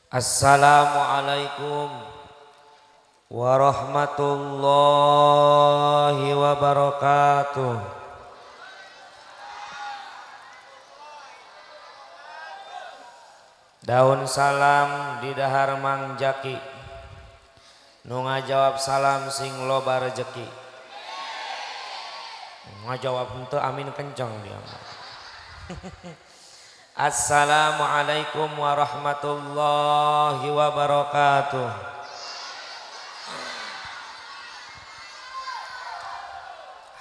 Assalamualaikum warahmatullahi wabarakatuh. Daun salam di dahar Mang Jaki, nu ngajawab salam sing loba rejeki. Ngajawab henteu amin kencang dia. Assalamualaikum warahmatullahi wabarakatuh.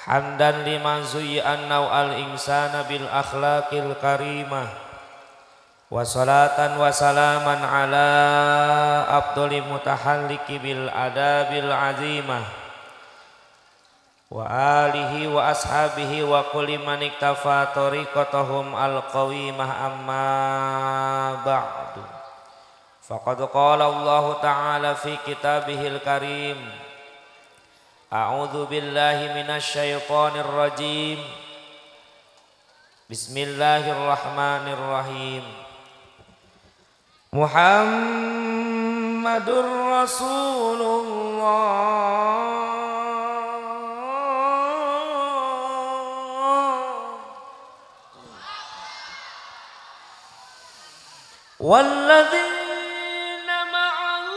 Hamdan liman zuyyi'an naw'al insana bil akhlaqil karimah. Wa salatan wa salaman ala abdul mutahalliki bil adabil azimah. Wa alihi wa ashabihi wa kulli man iktafa tariqatahum al-qawimah, amma ba'du. Faqad qala Allah ta'ala fi kitabihil karim, a'udzu billahi minasy syaithanir rajim. Bismillahirrahmanirrahim. Muhammadur Rasulullah والذين معه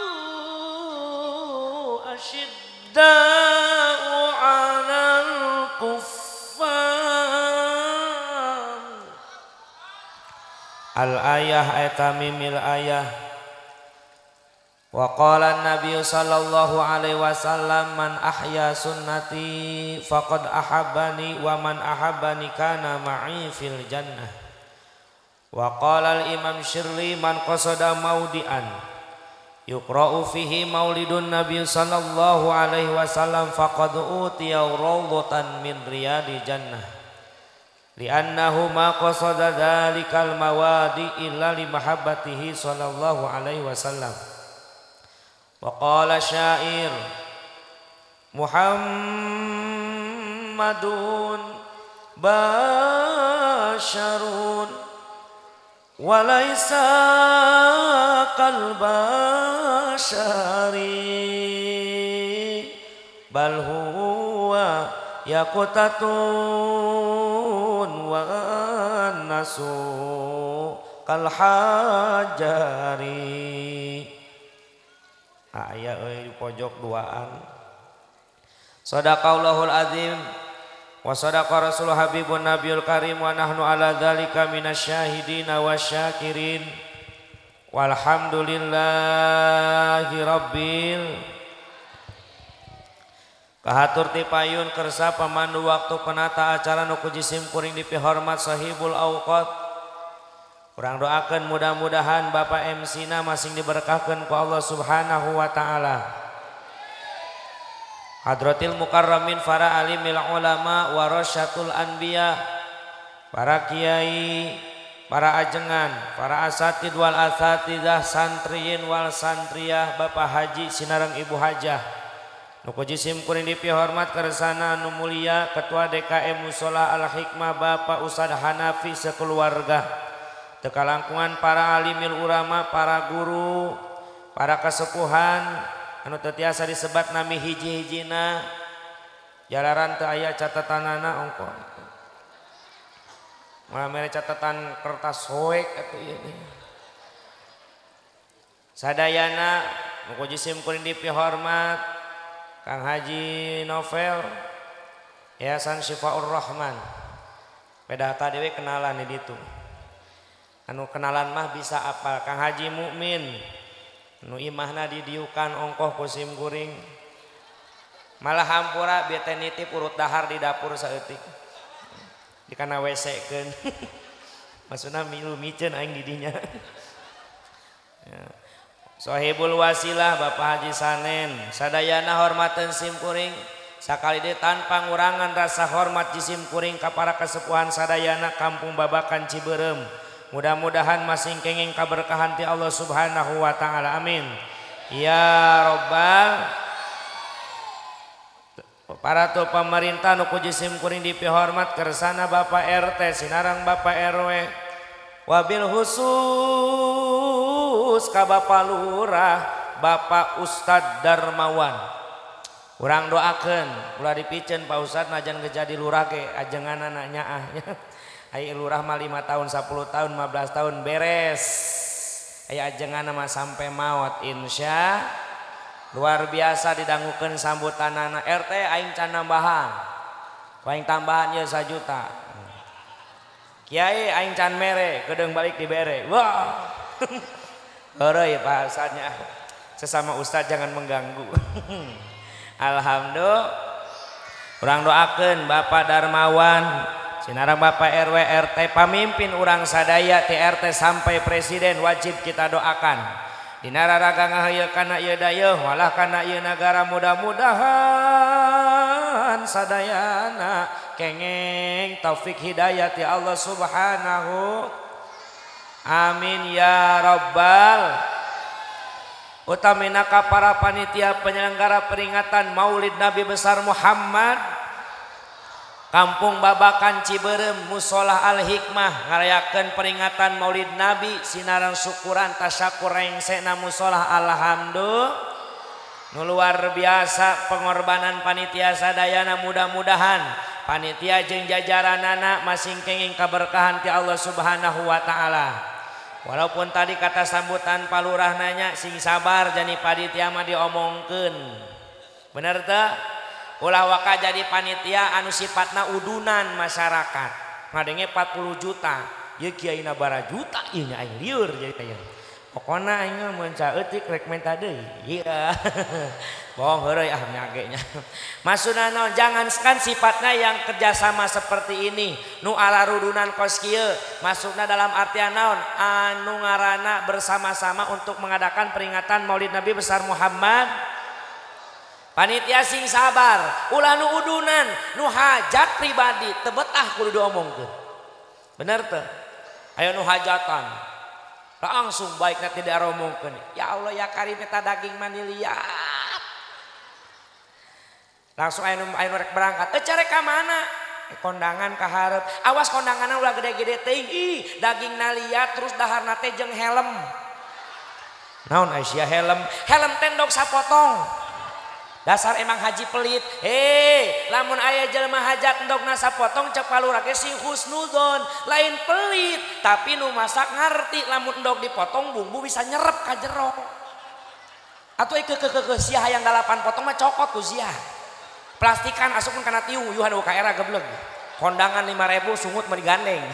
أشداء على الكفار. Al-ayah ayat mimil ayah. Wa qala an-nabiy sallallahu alaihi wasallam, man ahya sunnati faqad ahabbani wa man ahabbani kana ma'i fil jannah. Wa qala al-imam Syirli, man qasada maudi'an yuqra'u fihi maulidun nabiy sallallahu alaihi wasallam faqad utiya rawdatan min riyadi jannah, li'annahu ma qasada dzalikal mawadi illa li mahabbatihi sallallahu alaihi wasallam. Wa qala syair, Muhammadun basharun walaisa kal bashari bal huwa yaqutatun wa nasu kal hajari. Aya euy di pojok duaan. Sadaqallahul azim wa sadaqa rasul habibun nabiyul karim wa nahnu ala dzalika minasyahidina wasyakirin. Walhamdulillahi rabbil. Kahatur ti payun kersa pemandu waktu penata acara nu ku jisim kuring dipihormat sahibul awqat. Urang doakeun mudah-mudahan Bapak MC na masing diberkahkeun ku Allah Subhanahu wa taala. Hadratil mukarramin para alimil ulama warasyatul anbiya, para kiai, para ajengan, para asatid wal asatidah, santriyin wal santriyah, Bapak Haji sinareng Ibu Hajah. Nu ku jisim kuring dipihormat kersana nu mulia Ketua DKM Mushola Al Hikmah Bapak Ustad Hanafi sekeluarga. Tekalangkungan para alimil ulama, para guru, para kesepuhan anu teu tiasa disebat nami hiji-hijina, jalaran teu aya catatanana ongko. Malah mere catatan kertas soek atuh ieu teh. Sadayana nu ku jisim kuring dipihormat Kang Haji Novel Yayasan Syifaur Rahman. Beda tadi we kenalan di ditu. Anu kenalan mah bisa apal Kang Haji Mukmin. Nu imahna didiukan ongkoh ku sim kuring. Malah hampura bieu teh nitip urut dahar di dapur saeutik. Di kana WC-keun. Maksudna milu miceun aing di dinya. Ya. Sohibul wasilah Bapak Haji Sanen, sadayana hormateun sim kuring. Sakali deui tanpa ngurangan rasa hormat jisim kuring ka para kesepuhan sadayana kampung Babakan Cibeureum. Mudah-mudahan masing kenging kaberkahan ti Allah Subhanahu wa taala. Amin. Ya robbal. Para tu pemerintah nu ku jisim kuring dipihormat kersana Bapak RT sinarang Bapak RW. Wabil khusus Khusus ka Bapak Lurah Bapak Ustad Darmawan. Urang doakeun ulah dipiceun Pak Ustad najan geus jadi lurah ge ajenganana nyaah. Ai lurah mah 5 tahun 10 tahun 15 tahun beres. Ai ajenganna mah sampai maot insya. Luar biasa didangukeun sambutanana RT aing can nambahan. Aing tambahan ieu 1 juta. Kiai aing can mere kedeung balik dibere. Wah. Heureuy bahasanya. Sesama ustad jangan mengganggu. Alhamdulillah. Urang doakeun Bapak Darmawan, sinarang Bapak RW RT pamimpin urang sadaya TRT sampai presiden wajib kita doakan. Dina raraga ngaheuyeun kana ieu dayeuh walah kana ieu nagara mudah-mudahan sadayana kengeng taufik hidayah ti Allah Subhanahu. Amin ya rabbal. Utamina ka para panitia penyelenggara peringatan Maulid Nabi besar Muhammad Kampung Babakan Ciberem Musolah Al Hikmah ngarayakeun peringatan Maulid Nabi sinaran syukuran tasyakur rengsena musolah alhamdulillah. Nu luar biasa pengorbanan panitia sadayana mudah-mudahan panitia jeung jajaranana masing kenging kaberkahan ti Allah Subhanahu wa taala. Walaupun tadi kata sambutan Pak Lurah nanya sing sabar jani panitia mah diomongkeun. Bener teu? Ulah waka jadi panitia anu sifatna udunan masyarakat. Ngadenge 40 juta, ieu kiaina bara juta ieu nya aing lieur jadi teh. Pokona aing mah mun saeutik rek menta deui. Iya. Bohong heureuy ah nyage nya. Maksudna naon? Jangan kan sifatna yang kerjasama seperti ini nu ala rudunan kos kieu. Maksudna dalam artian naon? Anu ngaranna bersama-sama untuk mengadakan peringatan Maulid Nabi besar Muhammad. Panitia sing sabar, ulah nu udunan, nu hajat pribadi teu betah kudu diomongkeun. Bener teu? Ayo nu hajatan. Langsung baiknya tidak romongkeun. Ya Allah ya Karim eta daging maniliat. Langsung aya nu rek berangkat. Eh carek ka mana? Kondangan ka hareup. Awas kondanganna ulah gede-gede teuing. Ih, daging naliat terus daharna teh jeung helm. Naon Aisyah helm? Helm tendok sapotong. Dasar emang haji pelit. Hei, lamun aya jelema hajat endogna sapotong cek palurah ge sing husnuzon, lain pelit, tapi nu masak ngarti lamun endog dipotong bumbu bisa nyerep ka jero. Atuh ke sia hayang 8 potong mah cokot ku sia. Plastikan asupkeun kana tiung yuhan ka era gebleg. Kondangan 5.000 sungut mah digandeng.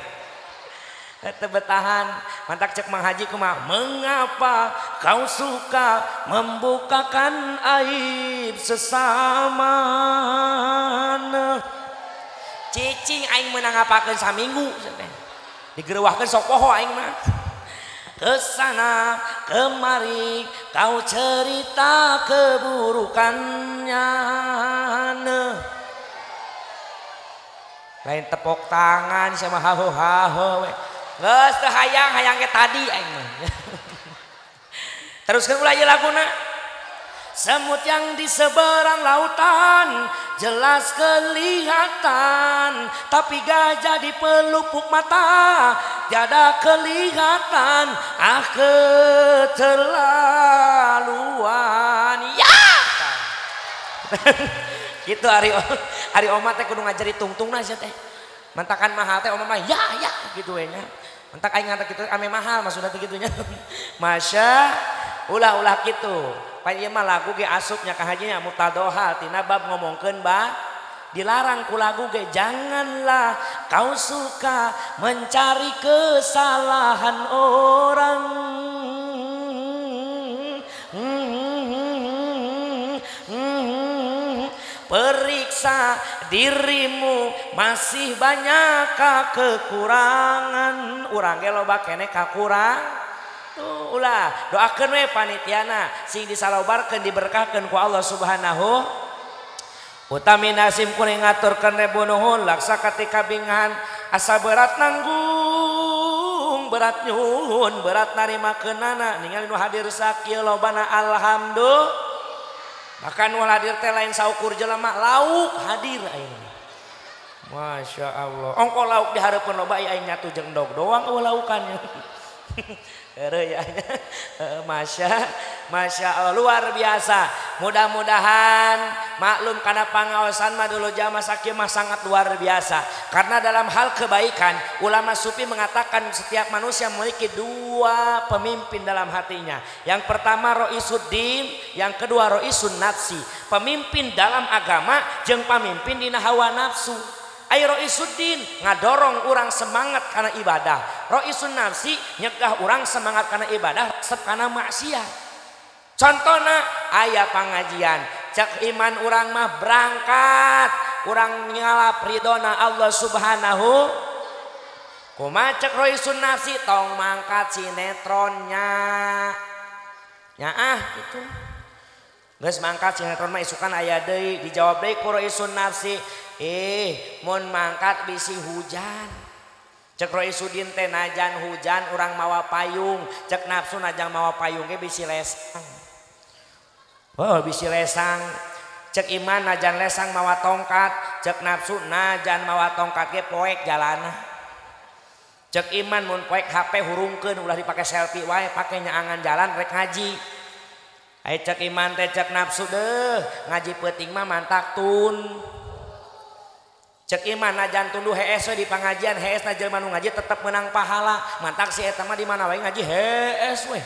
Teu betahan, mantak cek Mang Haji kumaha? Mengapa kau suka membukakan aib sesama? Cicing aing meunang ngapakeun saminggu teh. Digerewahkeun sok poho aing mah. Kesana kemari kau cerita keburukannya. Lain tepuk tangan sama haho haho we. Geus teu hayang hayang ge tadi aing mah. Teruskeun ulah ieu laguna. Semut yang di seberang lautan jelas kelihatan, tapi gajah di pelupuk mata tiada kelihatan. Ah keterlaluan. Ya. Gitu ari ari oma teh kudu ngajari tungtungna sia teh. Mantakan mahal teh oma mah ya ya gitu we nya. Mantak aing ngantak kitu ame mahal maksudna teh kitu nya. Masya ulah-ulah kitu. Pan ieu mah lagu ge asupnya ka hajinya mutadoha tina bab ngomongkeun ba dilarang ku lagu ge janganlah kau suka mencari kesalahan orang. Periksa dirimu masih banyakkah kekurangan. Urang ge loba keneh kakurang. Tuh ulah doakeun we panitiana sing disalobarkeun diberkahkeun ku Allah Subhanahu. Utami nasim kuring ngaturkeun rebu nuhun laksa katika bingahan asa berat nanggung berat nyuhun berat narimakeunana ningali nu hadir sakieu lobana alhamdulillah. Bahkan nu hadir teh lain saukur jelema lauk hadir aing. Masya Allah. Ongko lauk dihareupeun loba aing nyatu jeung endog doang eueuh laukannya. Heureuy ya. Masya Allah luar biasa. Mudah-mudahan maklum karena pangaosan mah dulu jamaah sakieu mah sangat luar biasa. Karena dalam hal kebaikan ulama sufi mengatakan setiap manusia memiliki dua pemimpin dalam hatinya. Yang pertama Roisuddin, yang kedua Roisun nafsi. Pemimpin dalam agama jeung pamimpin dina hawa nafsu. Ai Roisuddin ngadorong orang semangat karena ibadah. Roisun nafsi nyegah orang semangat karena ibadah resep karena maksiat. Contohna aya pangajian, cek iman urang mah berangkat, urang ngalap ridona Allah Subhanahu. Kumaha cek Roisun nafsi tong mangkat sinetronnya. Nyaah gitu. Geus mangkat sinetron mah isukan aya deui, dijawab deui ku Roisun nafsi. Mun mangkat bisi hujan. Cek Roisudin teh najan hujan urang mawa payung, cek nafsu najan mawa payung ge bisi lesang. Oh, bisi lesang. Cek iman najan lesang mawa tongkat, cek nafsu najan mawa tongkat ge poek jalana. Cek iman mun poek HP hurungkeun ulah dipake selfie wae, pake nyaangan jalan rek ngaji. Ai cek iman teh cek nafsu deuh, ngaji peuting mah mantak tun. Cek iman najan tunduh hees we di pangajian, hees na jelema nu ngaji tetep menang pahala. Mantak si eta mah di mana wae ngaji hees we.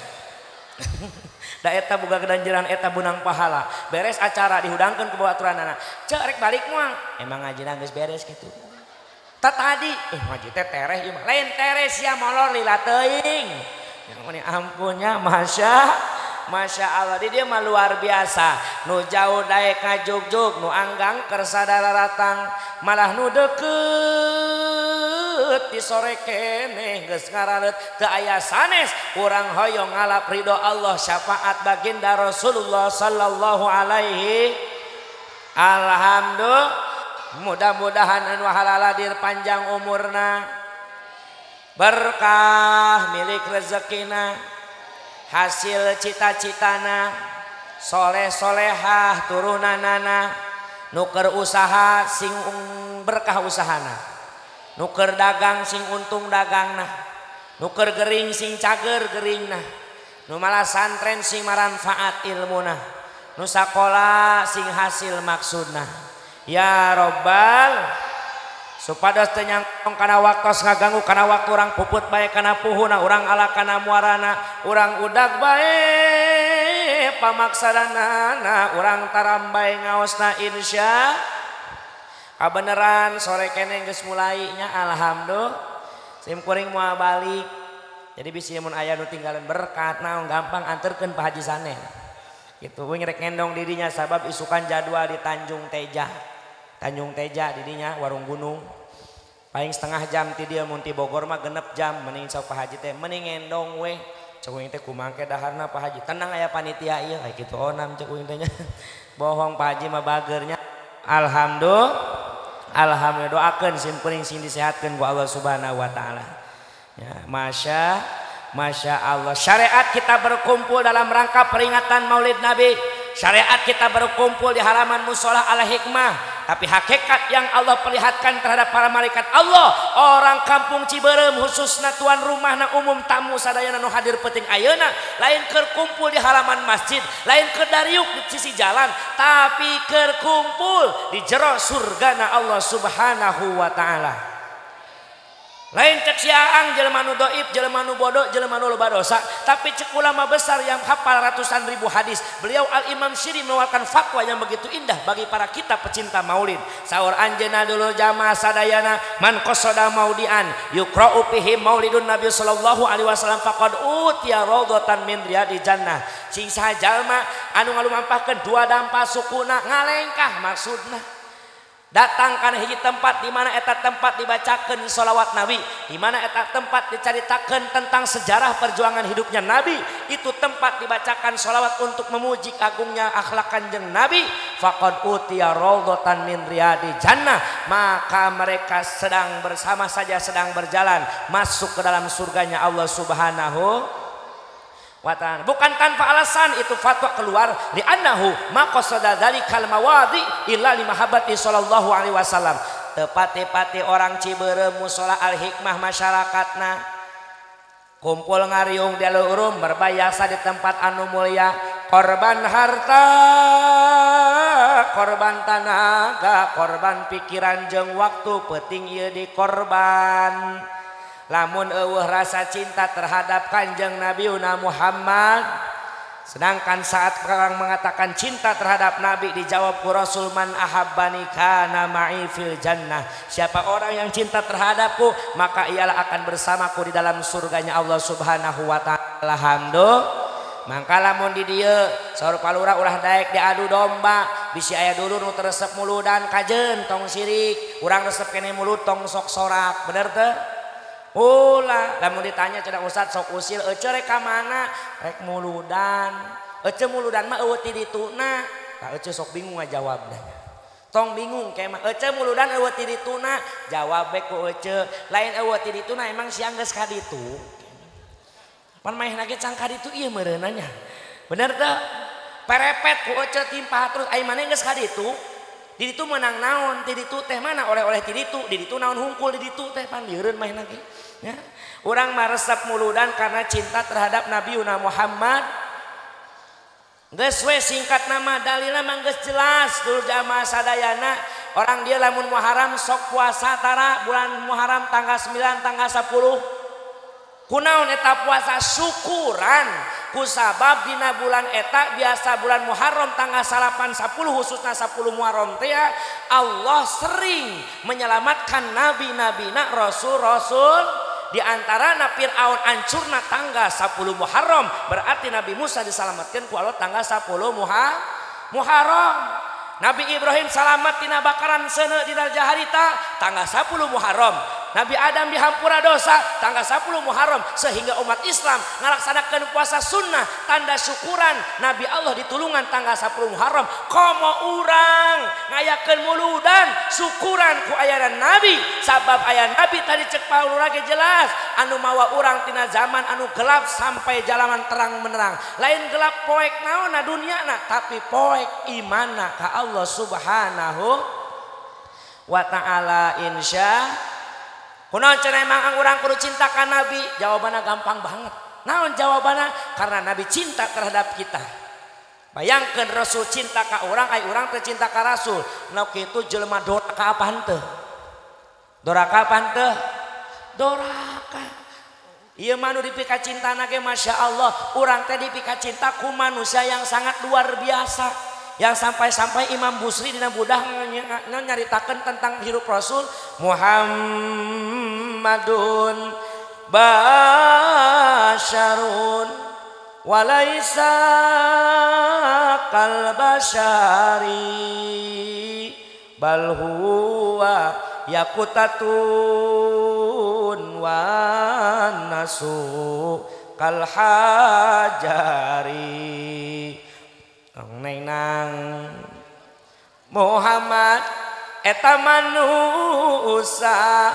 Da eta boga kedanjeran eta benang pahala. Beres acara dihudangkeun ku baturanana. Cek rek balik moal. Emang ngajina geus beres kitu. Ta tadi ngaji teh tereh ieu mah. Lain tereh sia molor lila teuing. Yang meni ampunnya Masya Allah, di dia mah luar biasa. Nu jauh daek ngajugjug, nu anggang keur sadaratang, malah nu deukeut di sore keneh geus ngarareut teu aya sanes. Urang hoyong ngalap ridho Allah, syafaat baginda Rasulullah sallallahu alaihi. Alhamdulillah, mudah-mudahan anu halaladir panjang umurna, berkah milik rezekina, hasil cita-citana, soleh solehah turunanana, nuker usaha sing berkah usahana, nuker dagang sing untung dagangna, nuker gering sing cager geringna, nu malah santren sing maranfaat ilmuna, nu sakola sing hasil maksudna. Ya robbal supados teu nyangkong kana waktos ngaganggu kana waktu urang puput bae kana puhuna, urang ala kana muarana, urang udag bae pamaksadanana, urang taram bae ngaosna insya kabeneran sore keneh geus mulai nya alhamdulillah. Sim kuring moal balik. Jadi bisi mun aya nu tinggalan berkat naon gampang anterkeun Pak Haji Sanen. Gitu we rek ngendong dirinya sabab isukan jadwal di Tanjung Teja. Tanjung Teja didinya warung gunung. Paling setengah jam ti dia mun ti Bogor mah genep jam mending sok Pak Haji teh mending ngendong we. Cek uing teh kumaha ke daharna Pak Haji. Tenang aya panitia ieu kayak kitu onam cek uing teh nya. Bohong Pak Haji mah bagernya. Alhamdulillah. Alhamdulillah doakeun sim kuring sing disehatkeun ku Allah Subhanahu wa taala. Ya, Masya Allah. Syariat kita berkumpul dalam rangka peringatan Maulid Nabi. Syariat kita berkumpul di halaman musola Al-Hikmah. Tapi hakikat yang Allah perlihatkan terhadap para malaikat Allah, orang kampung Ciberem khususna tuan rumah na umum tamu sadayana nu hadir penting ayeuna, lain keur kumpul di halaman masjid, lain keur dariuk di sisi jalan, tapi keur kumpul di jero surgana Allah Subhanahu wa taala. Lain cek siaang jelema nu doib, jelema nu bodoh, jelema nu loba dosa, tapi cek ulama besar yang hafal ratusan ribu hadis. Beliau Al-Imam Syiri mengeluarkan fatwa yang begitu indah bagi para kita pecinta maulid. Saur anjeunna dulu jamaah sadayana man qasada maudian yuqra'u fihi maulidun Nabi sallallahu alaihi wasallam faqad utiya raudhatan min riyadil jannah. Sing saha jalma anu ngalumampahkeun dua dampa sukuna ngalengkah maksudna. Datang kana hiji tempat di mana eta tempat dibacakeun sholawat Nabi, di mana eta tempat dicaritakeun tentang sejarah perjuangan hidupnya Nabi, itu tempat dibacakan sholawat untuk memuji agungnya akhlak Kanjeng Nabi. Faqad utiya raudhatan min riyadil jannah, maka mereka sedang bersama saja sedang berjalan masuk ke dalam surganya Allah Subhanahu wa ta'ala. Bukan tanpa alasan itu fatwa keluar, li'annahu maqasada dzalikal mawadi illa limahabbati sallallahu alaihi wasallam. Tepati-pati orang Ciberem musola Al-Hikmah masyarakatna Kumpul ngariung di alur berbayasa di tempat anu mulia, korban harta, korban tanaga, korban pikiran jeung waktu penting ieu dikorban. Lamun eueuh rasa cinta terhadap Kanjeng Nabiuna Muhammad, sedangkan saat orang mengatakan cinta terhadap Nabi dijawab ku Rasul, man ahabbani kana ma'i fil jannah. Siapa orang yang cinta terhadapku maka ialah akan bersamaku di dalam surganya Allah Subhanahu wa taala. Alhamdulillah. Mangka lamun di dieu saur palura ulah daek diadu domba, bisi aya dulur nu teu resep muludan kajeun tong sirik, urang resep keneh mulut tong sok sorak, bener teu? Ulah, lamun ditanya cenah ustad sok usil, ece rek ka mana? Rek muludan. Ece muludan mah eueuh ti dituna. Tah ece sok bingung ngajawabna. Tong bingung ke mah ece muludan eueuh ti dituna, jawab we ku ece. Lain eueuh ti dituna emang siang geus ka ditu. Pan maehna ge can ka ditu ieu meureunna nya. Bener teu? Perepet ku ece timpah terus ai maneh geus ka ditu. Di ditu menang naon, di ditu teh mana oleh-oleh di ditu, di ditu naon hungkul di ditu teh pan lieureun maehna ge. Ya. Urang mah resep muludan karena cinta terhadap Nabiuna Muhammad. Geus we singkat nama dalilna mah geus jelas dulur jamaah sadayana. Orang dia lamun Muharram sok puasa tara bulan Muharram tanggal 9 tanggal 10. Kunaon eta puasa syukuran kusabab dina bulan eta biasa bulan Muharram tanggal 8 10 khususna 10 Muharram teh Allah sering menyelamatkan nabi-nabina rasul-rasul. Di antarana Fir'aun ancurna tanggal 10 Muharram, berarti Nabi Musa diselamatkan ku Allah tanggal 10 Muharram. Nabi Ibrahim selamat tina bakaran seuneu dina jaharita tanggal 10 Muharram. Nabi Adam dihampura dosa tanggal 10 Muharram, sehingga umat Islam ngalaksanakeun puasa sunnah tanda syukuran Nabi Allah ditulungan tanggal 10 Muharram. Komo urang ngayakeun muludan syukuran ku ayana Nabi, sabab aya Nabi tadi cek Paulura ge jelas anu mawa urang tina zaman anu gelap sampai jalanan terang menerang. Lain gelap poek naonna duniana tapi poek imanna ka Allah Subhanahu wa ta'ala. Insya kunaon cenah emang urang kudu cinta ka Nabi? Jawabanna gampang banget. Naon jawabanna? Karena Nabi cinta terhadap kita. Bayangkeun Rasul cinta ka urang, ai urang teh cinta ka Rasul. Nu kitu jelema doraka apa henteu? Doraka apa henteu? Doraka. Ieu mah nu dipika cintana ge Masya Allah, urang teh dipika cinta ku manusia yang sangat luar biasa. Yang sampai-sampai Imam Busri dina budah nyaritakeun tentang hirup Rasul, Muhammadun basyarun walaisa kal basyari bal huwa yakutatun wan nasu kal hajari. Neng nang Muhammad eta manusia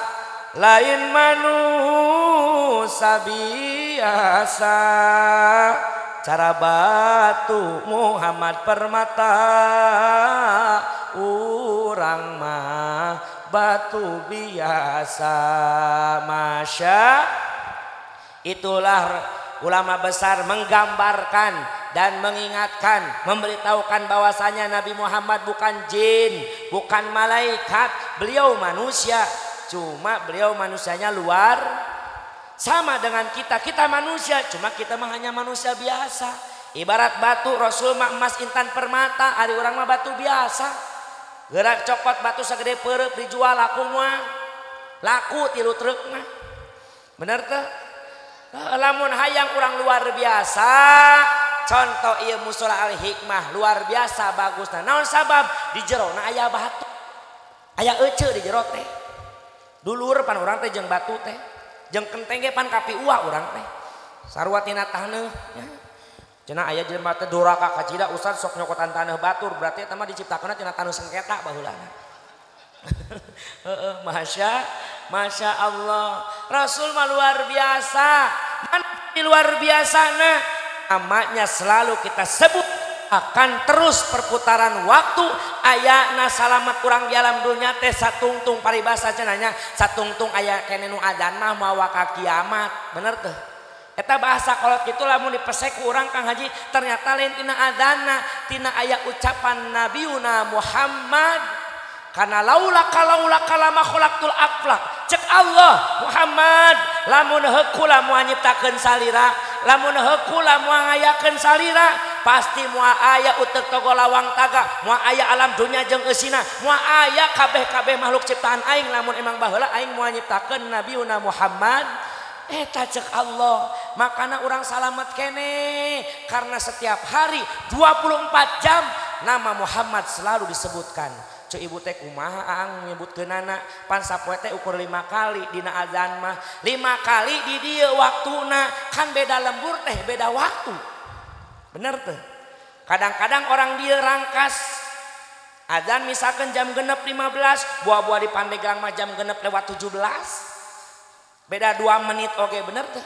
lain manusia biasa, cara batu Muhammad permata, urang mah batu biasa. Masya, itulah ulama besar menggambarkan dan mengingatkan, memberitahukan bahwasanya Nabi Muhammad bukan jin, bukan malaikat, beliau manusia. Cuma beliau manusianya luar sama dengan kita. Kita manusia, cuma kita mah hanya manusia biasa. Ibarat batu, Rasul mah emas intan permata, ari urang mah batu biasa. Gerak copot batu segede perep dijual laku mah. Laku tilu truk mah. Bener teh? Lamun hayang urang luar biasa, contoh ieu musola Al Hikmah luar biasa bagusna. Naon sabab? Di jerona aya batu, aya ece di jero teh. Dulur pan urang teh jeung batu teh, jeung kenteng ge pan kapi uah urang teh. Sarua tina taneuh nya. Cenah aya jelema teh doraka kacida ustad sok nyokotan taneuh batur, berarti eta mah diciptakeunna tina taneuh sengketa baheulana. Heeh, Masya Allah. Rasul mah luar biasa. Mana luar biasa nah? Namanya selalu kita sebut akan terus perputaran waktu. Ayana salamat kurang di alam dunia teh satungtung paribasa cenanya satungtung aya kene nu adan mah mawa ka kiamat. Bener teh? Eta bahasa kolot kitu lamun dipesek ku urang Kang Haji ternyata lain tina adzanna, tina aya ucapan Nabiuna Muhammad. Karena laula kalaula kalama khalaqtul aflak. Cek Allah Muhammad lamun heuh kula moal nyiptakeun salira, lamun heuh kula moal ngayakeun salira, pasti moal aya uteuk togo lawang taga, moal aya alam dunya jeung eusina, moal aya kabeh-kabeh makhluk ciptaan aing lamun emang baheula aing moal nyiptakeun Nabiuna Muhammad. Eta cek Allah, makana urang salamet kene karena setiap hari 24 jam nama Muhammad selalu disebutkan. Cek ibu teh kumaha aang nyebutkeunana pan sapoe teh ukur 5 kali dina azan mah, 5 kali di dieu waktuna, kan beda lembur teh beda waktu. Bener teh. Kadang-kadang orang dieu rangkas azan misalkan jam 6.15, buah-buah di Pandeglang mah jam 6.17. Beda 2 menit oke bener teh.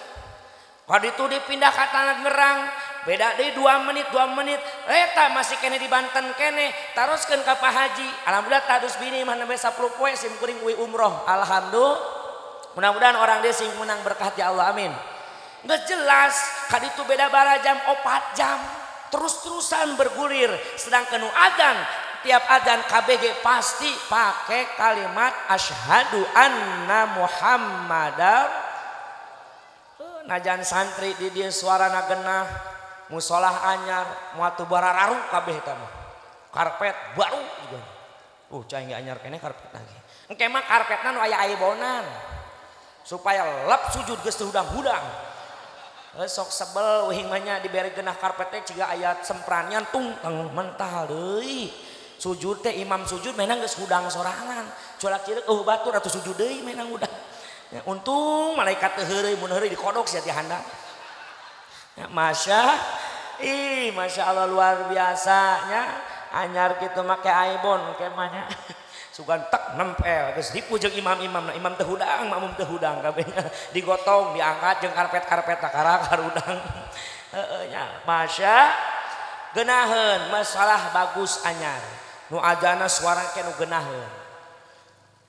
Kalau itu dipindah ke Tangerang beda deui 2 menit 2 menit eta masih kene di Banten kene taroskeun ka Pak Haji. Alhamdulillah tadus bini mah nembe 10 poe sim kuring uwi umroh. Alhamdulillah. Mudah-mudahan orang dia sing menang berkah ya Allah amin. Geus jelas kaditu beda bara jam 4 jam terus-terusan bergulir sedangkan nu adzan tiap adzan KBG pasti pakai kalimat asyhadu anna Muhammadar. Najan santri di dieu suarana genah musolah anyar moal teu barararu kabeh eta mah. Karpet baru juga. Cai ge anyar keneh karpet lagi. Engke mah karpetna nu aya aibonan. Supaya lep sujud geus teu hudang-hudang. Sok sebel weuhing mah nya dibere genah karpet teh ciga aya sempran nyantung teng mental deui. Sujud teh imam sujud menang geus hudang sorangan. Colak cireuk eueuh batur atuh sujud deui menang hudang. Ya, untung malaikat teu heureuy mun heureuy dikodok sia ti handap. Ya, masya ih masya Allah luar biasa nya anyar kitu make aibon ke mah nya. Sugan tek nempel geus dipu jeung imam-imamna, imam teu hudang, makmum teu hudang kabehnya digotong diangkat jeung karpet-karpet takarak hudang. Heeh nya masya geunaheun masalah bagus anyar. Nu ajana suara ke nu geunaheun.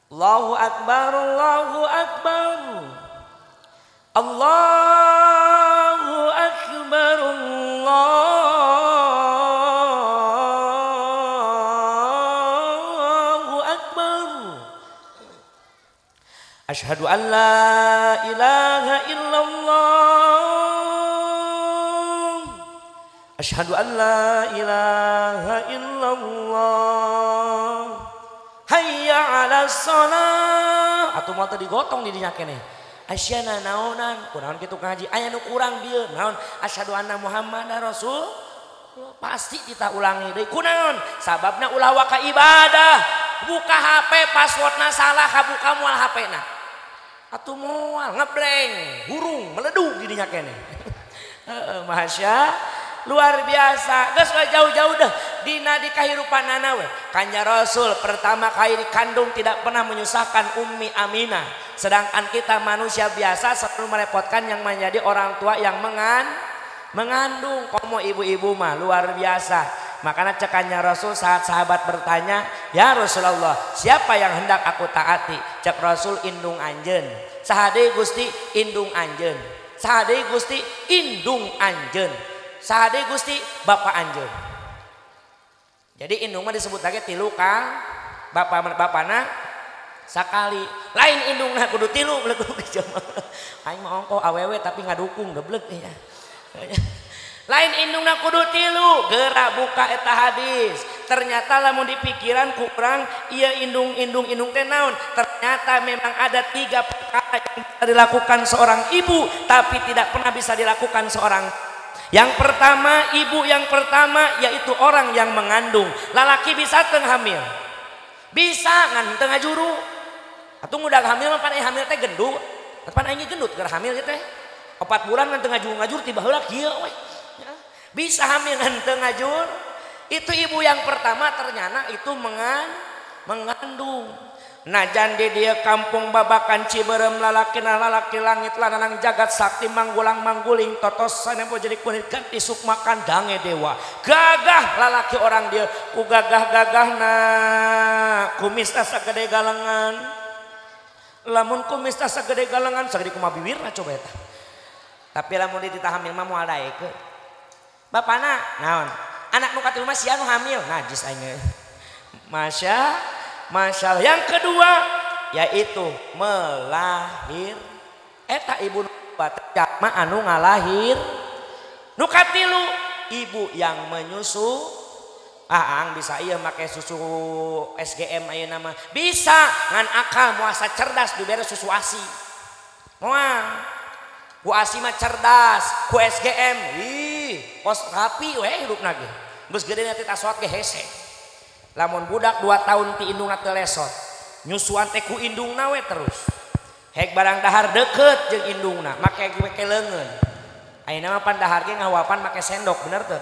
Allahu akbar Allahu akbar. Allahu akbar Allahu akbar. Asyhadu an la ilaha illallah. Asyhadu an la ilaha illallah. Hayya 'alas shalah. Atuh moal teu digotong di dinya keneh. Asyana naonan kunaon kitu ngaji aya nu kurang bieu naon asyhadu anna Muhammadar Rasul. Pasti kita ulangi deui kunaon sababna ulah waka ibadah. Buka HP passwordna salah kabuka moal HP-na. Atuh moal ngebleng, hurung, meledug di dinya keneh. Heeh masya luar biasa geus jauh-jauh deh dina di kahirupanana we. Kanjeng Rasul pertama kali dikandung tidak pernah menyusahkan Ummi Aminah. Sedangkan kita manusia biasa selalu merepotkan yang menjadi orang tua yang mengandung. Komo ibu-ibu mah luar biasa. Makanya cek Kanjeng Rasul saat sahabat bertanya, "Ya Rasulullah, siapa yang hendak aku taati?" Cek Rasul indung anjeun. Saha deui Gusti indung anjeun. Saha deui Gusti indung anjeun. Saha deui Gusti bapak anjeun. Jadi indung mah disebut lagi tilu kang bapak bapana sakali. Lain indungna kudu tilu kudu aing mah ongkoh awewe tapi ngadukung geblek ya. Lain indungna kudu tilu, gerak buka eta hadis. Ternyata lamun dipikiran kurang ieu indung indung indung teh naon? Ternyata memang ada 3 perkara yang bisa dilakukan seorang ibu tapi tidak pernah bisa dilakukan seorang. Yang pertama, ibu yang pertama yaitu orang yang mengandung. Lalaki bisa teu hamil. Bisa ngan teu ngajuru. Atuh ngudag hamil mah pan hamil teh gendut. Pan aing gendut keur hamil ieu teh. 4 bulan ngan teu ngajur-ngajur tiba heula kieu we. Bisa hamil ngan teu ngajur. Itu ibu yang pertama ternyata itu mengandung. Najan di dia kampung Babakan Ciberem lalaki lalaki langit lanang jagat sakti manggulang mangguling totosan yang jadi kulit ganti sukma kandange dewa. Gagah lalaki orang dia ku gagah-gagah na kumisna sagede galengan. Lamun kumisna sagede galengan sagede kumaha biwirna coba eta. Tapi lamun dititah hamil mah moal daekeun. Bapana naon? Anak nu katilu mah sia nu hamil, najis aing. Masya Allah. Yang kedua yaitu melahir. Eta ibu nu mah anu ngalahir. Nu katilu ibu yang menyusu. Ah, ang bisa iya make susu SGM ayeuna mah. Bisa ngan akal muasa cerdas dibere susu ASI. Moal. Ku ASI mah cerdas, ku SGM ih, kos rapi we hirupna ge. Geus gede teh tasot ge hese. Lamun budak 2 tahun ti indungna teu lesot. Nyusuan teh ku indungna we terus. Hek barang dahar deket jeung indungna, make make leungeun. Ayeuna mah pan dahar ge ngahuapan make sendok, bener teu?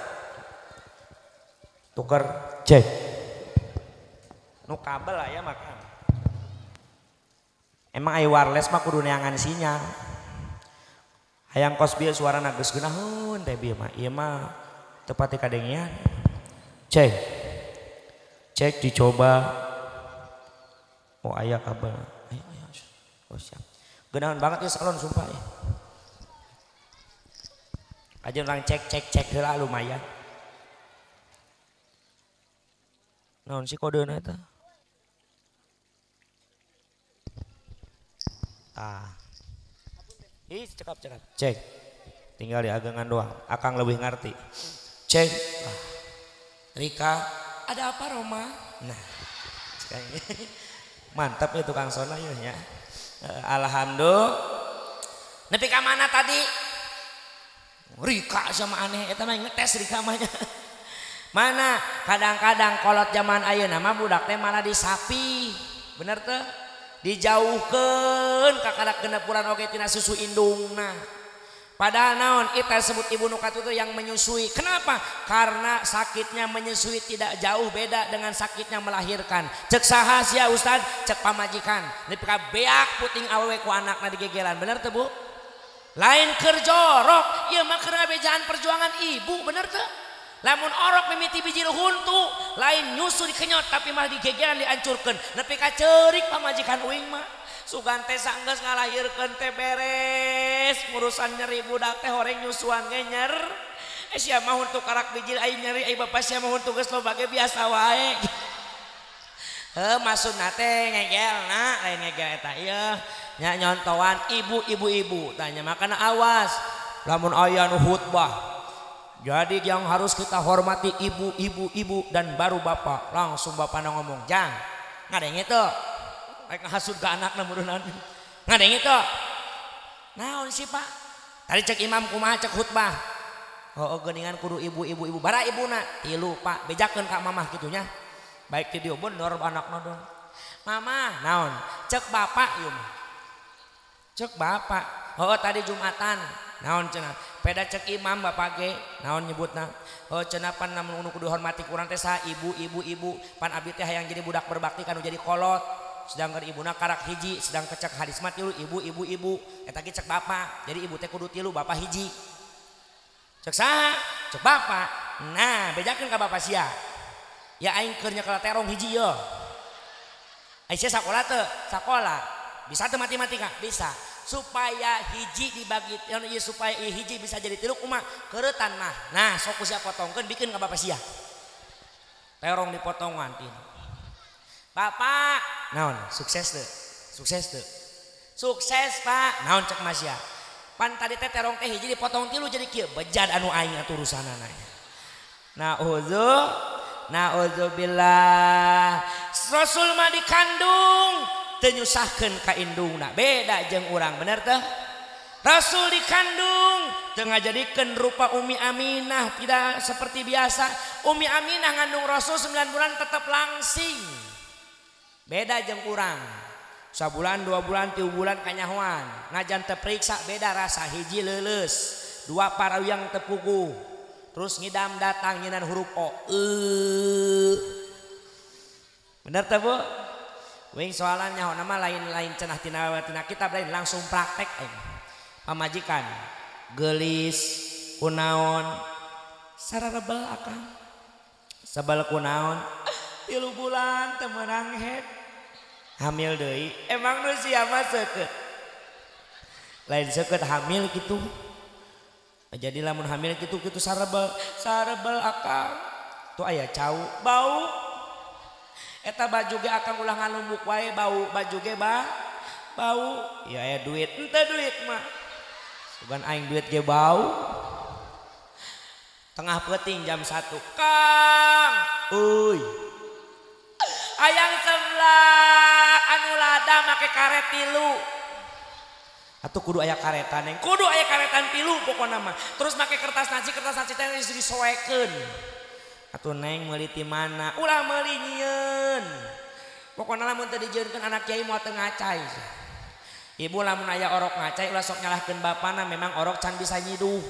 Tuker cek. Nu kabel aya makan. Emang aya wireless mah kudu neangan sinyal. Hayang kos bieu suarana geus geunaheun teh bieu mah. Ieu mah teu pati kadengean. Cek. Cek dicoba. Oh aya kabel. Ayo ayo. Oh siap. Geunaheun banget ya salon sumpah ya. Aja urang cek cek cek heula lumayan. Naon sih kodena eta? Ah. Ih, cekap cekap. Cek. Tinggal di agengan doang. Akang lebih ngerti. Cek. Ah. Rika, ada apa Roma? Nah. Mantap ya tukang sona ya nya. Alhamdulillah. Nepi ka mana tadi? Rika sama aneh eta mah ngetes Rika mah. Mana kadang-kadang kolot zaman ayeuna mah budak teh malah disapi. Bener teh? Dijauhkeun ka kadak genepuran oge tina susu indungna. Padahal naon eta sebut ibu nu katutu yang menyusui. Kenapa? Karena sakitnya menyusui tidak jauh beda dengan sakitnya melahirkan. Cek saha sia Ustad? Cek pamajikan. Nepi ka beak puting awewe ku anakna digegelan. Bener teh Bu? Lain keur jorok, ieu mah keur ngabejaan perjuangan ibu, bener teh? Lamun orok mimiti bijil huntu, lain nyusu dikenyot tapi malah digegeran dihancurkeun. Nepi ka ceurik pamajikan uing mah. Sugan teh sanggeus ngalahirkeun teh beres, ngurusan nyeri budak teh horeng nyusuan ge nyer. Sia mah huntu karak bijil aing nyeri, ai bapa sia mah huntu geus loba ge biasa wae. Heuh maksudna teh ngegelna, lain ngegel eta ieu. Nya nyontoan ibu-ibu-ibu tanya makana awas lamun aya nu khutbah. Jadi yang harus kita hormati ibu, ibu, ibu dan baru bapak. Langsung bapak ngomong, jang, ngadeng itu, rek ngahasut ke anakna murunan. Ngadeng itu, naon sih pak? Tadi cek imam kumaha cek khutbah. Oh, geuningan kudu ibu, ibu, ibu. Bara ibuna, tilu pak, bejakeun ka mamah kitunya. Baik ti dieu bener anakna dong. Mama, naon? Cek bapak ieu mah. Cek bapak. Oh, tadi Jumatan. Naon cenah? Peda cek imam bapak ge naon nyebutna? Oh cenah pan namun nu kudu hormati kurang teh saha ibu ibu ibu pan abdi teh hayang jadi budak berbakti kanu jadi kolot. Sedangkan ibuna karak hiji, sedang kecek hadis mah tilu ibu ibu ibu eta ge cek bapak. Jadi ibu teh kudu tilu bapak hiji. Cek saha? Cek bapak. Nah, bejakeun ka bapak sia. Ya aing keur nyekel terong hiji ye. Ai sia sakola teu? Sakola. Bisa teu matematika? Bisa. Supaya hiji dibagi ieu supaya hiji bisa jadi tilu kumaha keuretan mah. Nah, sok ku sia potongkeun bikin ka bapak sia. Terong dipotongan tinu. Bapak, naon? Sukses teu? Sukses teu? Sukses, Pak. Naon cek mas sia? Pan tadi teh terong teh hiji dipotong tilu jadi kieu bejad anu aing atuh urusanana. Nauzubillah. Rasul mah dikandung teu nyusahkeun ka indungna. Beda jeung urang, bener teh? Rasul dikandung teu ngajadikeun rupa Umi Aminah tidak seperti biasa. Umi Aminah ngandung Rasul 9 bulan tetap langsing. Beda jeung urang. Sabulan, 2 bulan, 3 bulan kanyahoan. Ngajan teu periksa beda rasa hiji leuleus, 2 parawiyang teu puguh. Terus ngidam datang nyinan huruf O. Bener teh Bu? Wing soalan nyaho nama lain-lain cenah tina kitab lain langsung praktek aing. Pamajikan geulis kunaon sararebel akang. Sebel kunaon 3 bulan teu meunang head. Hamil deui. Emang nu sia mah seukeut. Lain seukeut hamil kitu. Jadi lamun hamil kitu-kitu sarebel, sarebel akang. Tuh aya cau, bau. Eta baju ge akang ulah ngalumbuk wae bau, baju ge bau. Ya aya duit, henteu duit mah. Sugan aing duit ge bau. Tengah peuting jam 1. Kang, euy. Ayang seblak anu lada make karet 3. Atuh kudu aya karetan neng, kudu aya karetan 3 pokona mah. Terus make kertas nasi teh geus disoekeun. Atuh neng meuli ti mana? Ulah meuli nyieun. Pokona lamun teu dijieunkeun anak kiai moal teu ngacai. Ibu lamun aya orok ngacai ulah sok nyalahkeun bapana, memang orok can bisa nyiduh.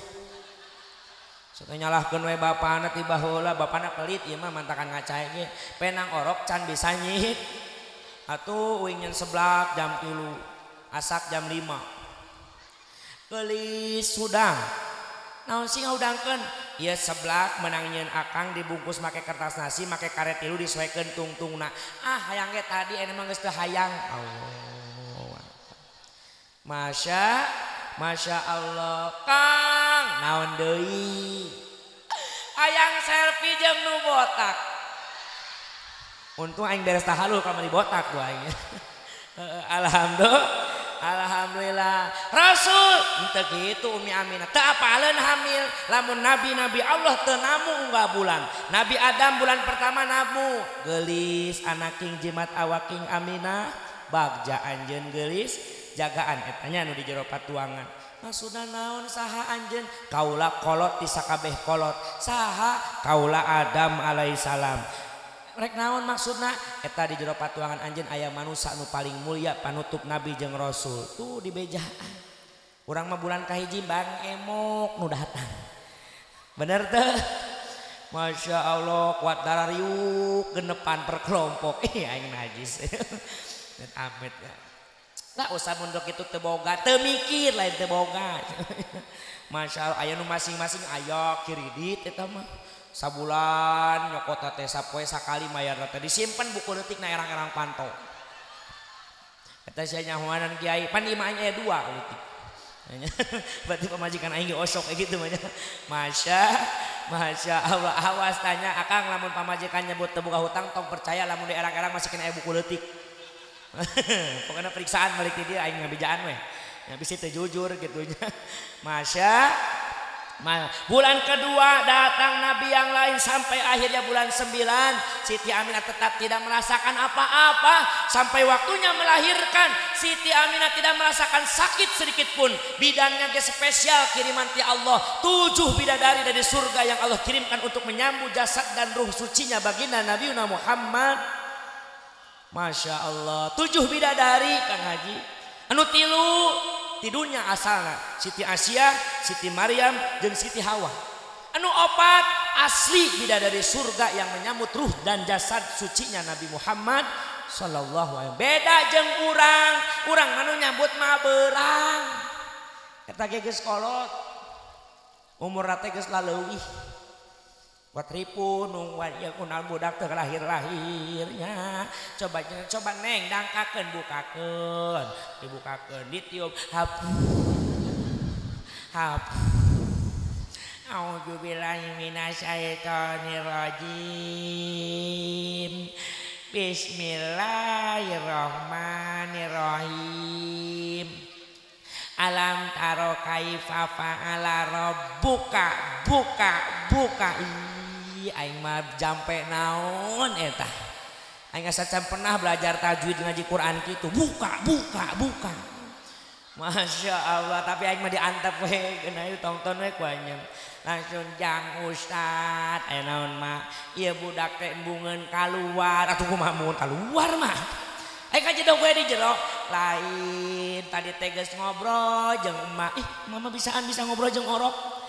Sok nyalahkeun we bapana ti baheula, bapana pelit ieu mah mantakan ngacai ge. Penang orok can bisa nyid. Atuh uing nyen seblak jam 3, asak jam 5. Geulis hudang. Naon sih ngahudangkeun? Ieu seblak menang nyeun akang dibungkus make kertas nasi, make karet 3 disoekeun tungtungna. Ah hayang ge tadi aya mah geus teu hayang. Allah. Masya Allah. Kang, naon deui? Hayang selfie jeung nu botak. Untung aing beres tahalul ka meuli botak ku aing. Alhamdulillah. Alhamdulillah. Rasul henteu kitu Umi Aminah teu apaleun hamil lamun nabi-nabi Allah teu namu unggal bulan. Nabi Adam bulan pertama namu geulis anaking jimat awaking Aminah bagja anjeun geulis jagaan eta nya nu di jero patuangan. Maksudna naon saha anjeun? Kaula kolot ti sakabeh kolot. Saha? Kaula Adam alaihissalam. Rek naon maksudna? Eta di jero patuangan anjeun aya manusa nu paling mulia panutup nabi jeung rasul. Tuh di bejaan. Urang mah bulan kahiji bang emok nu datang. Bener teu? Masya Allah kuat darah riuk genepan per kelompok. Ih aing najis. Dan amit ya. Nggak usah munduk itu teu boga, teu mikir lain teu boga. Masya Allah aya nu masing-masing aya kiridit eta mah. Sabulan nyokot teh sapoe sakali mayar teh disimpen buku leutik na erang-erang panto. Eta sia nyahoanan kiai pan imah aing aya 2 leutik. Berarti pamajikan aing ge osok gitu mah. Masya Allah awas tanya akang lamun pamajikan nyebut teu boga hutang tong percaya lamun di erang-erang masih kena aya buku leutik. Pokoknya periksaan balik di dia aing ngabijaan weh. Ya bisi teu jujur gitu nya. Masya bulan kedua datang nabi yang lain sampai akhirnya bulan 9 Siti Aminah tetap tidak merasakan apa-apa sampai waktunya melahirkan. Siti Aminah tidak merasakan sakit sedikit pun. Bidannya ge spesial kiriman ti Allah, 7 bidadari dari surga yang Allah kirimkan untuk menyambut jasad dan ruh sucinya baginda Nabi Muhammad. Masya Allah, 7 bidadari Kang Haji anu 3 tidunya asalna Siti Asia, Siti Maryam, jeung Siti Hawa. Anu 4 asli bidadari surga yang menyambut ruh dan jasad sucinya Nabi Muhammad sallallahu alaihi wasallam. Beda jeung urang, urang mah nu nyambut mah beurang. Eta ge geus kolot. Umurna teh geus laleuwih. Kuat ripu nungguan ieu kunal budak teu lahir-lahirnya. Coba coba neng dangkakeun bukakeun, dibukakeun ditiup hap hap. A'udzubillahi minasyaitonirrajim. Bismillahirrahmanirrahim. Alam taro kaifa fa'ala rabbuka buka buka. Aing mah jampe naon eta. Aing asa can pernah belajar tajwid ngaji Quran kitu. Buka buka buka. Masya Allah, tapi aing mah diantep we geuna ieu tongton we ku anjeun. Langsung jang ustad, aya naon mah? Ieu budak teh embungeun kaluar, atuh kumaha mun kaluar mah. Aing ka jedog we di jero. Lain tadi teh geus ngobrol jeung emak. Ih, mama bisaan bisa ngobrol jeung orok.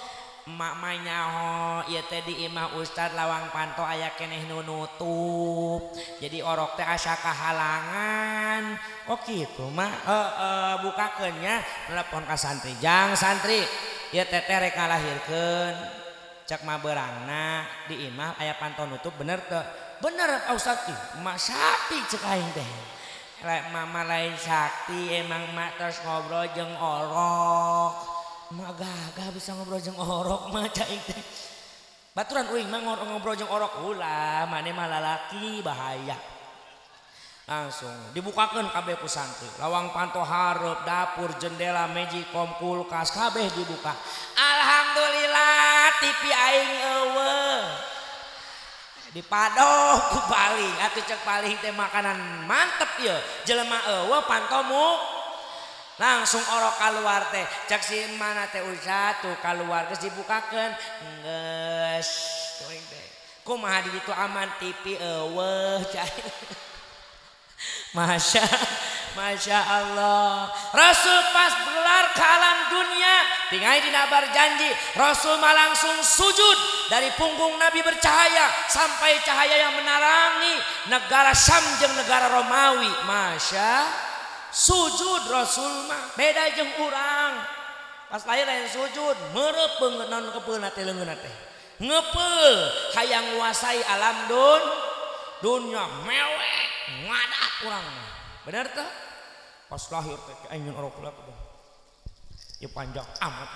Emak mah nyaho ieu teh di imah ustad lawang panto aya keneh nu nutup. Jadi orok teh asa kahalangan. Oh kitu mah heeh bukakeun nya telepon ka santri. Jang santri, ieu teh teh rek ngalahirkeun. Cek mah beurangna di imah aya panto nutup bener teu? Bener ustad ih, emak sakti cek aing teh. Lek mama lain sakti emang mak terus ngobrol jeung orok. Mah gagah bisa ngobrol jeung orok mah cai teh. Baturan uing mah ngobrol jeung orok ulah maneh mah lalaki bahaya. Langsung dibukakeun kabeh ku santri. Lawang panto hareup, dapur, jendela, magicom, kulkas kabeh dibuka. Alhamdulillah TV aing eueuh. Dipadok ku paling atuh cek paling teh makanan mantep ieu. Jelema eueuh pantomu langsung orok keluar teh. Cek si mana teh usah tuh keluar geus dibukakeun geus teuing teh. Kumaha di ditu aman TV eueuh cai. Masya Allah. Rasul pas gelar ke alam dunia tinggal dina berjanji Rasul mah langsung sujud dari punggung Nabi bercahaya sampai cahaya yang menarangi negara Syam jeung negara Romawi. Masya sujud Rasul mah beda jeung urang. Pas lahir lain sujud merep beungeut naon kepeulna teh leungeunna teh ngepeul hayang nguasai alam dunia mewek ngadat urang mah. Bener teh? Pas lahir teh aing orok lah tuh. Ya panjang amat.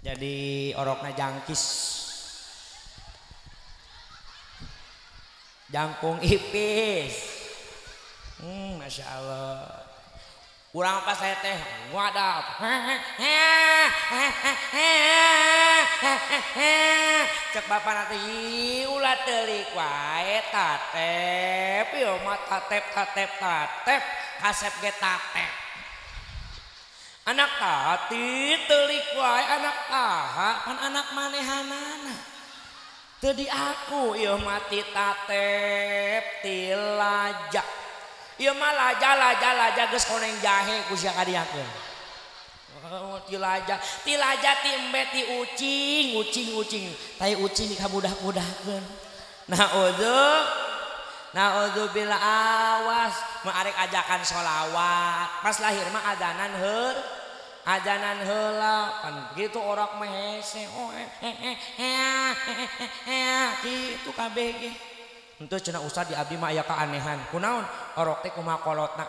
Jadi orokna jangkis. Jangkung ipis. Masya Allah. Urang pas saya teh ngadat. Cek bapak nanti ulah telik wae tatep ieu mah tatep tatep tatep kasep ge tatep. Anak tati telik wae anak taha pan anak manehanana. Teu diaku ieu mah ti tatep ti laja. Ieu mah laja laja laja geus koneng jahe ku sia kadiakeun. Ti laja ti laja ti embe ti ucing ucing ucing tai ucing dikabudah-budahkeun. Naudzubillah awas mah arek ajakan sholawat pas lahir mah adanan heur ajanan heula pan gitu orok mah hese oh kitu kabeh ge. Henteu cenah ustad di abdi mah aya keanehan. Kunaon? Orok teh kumaha kolotna?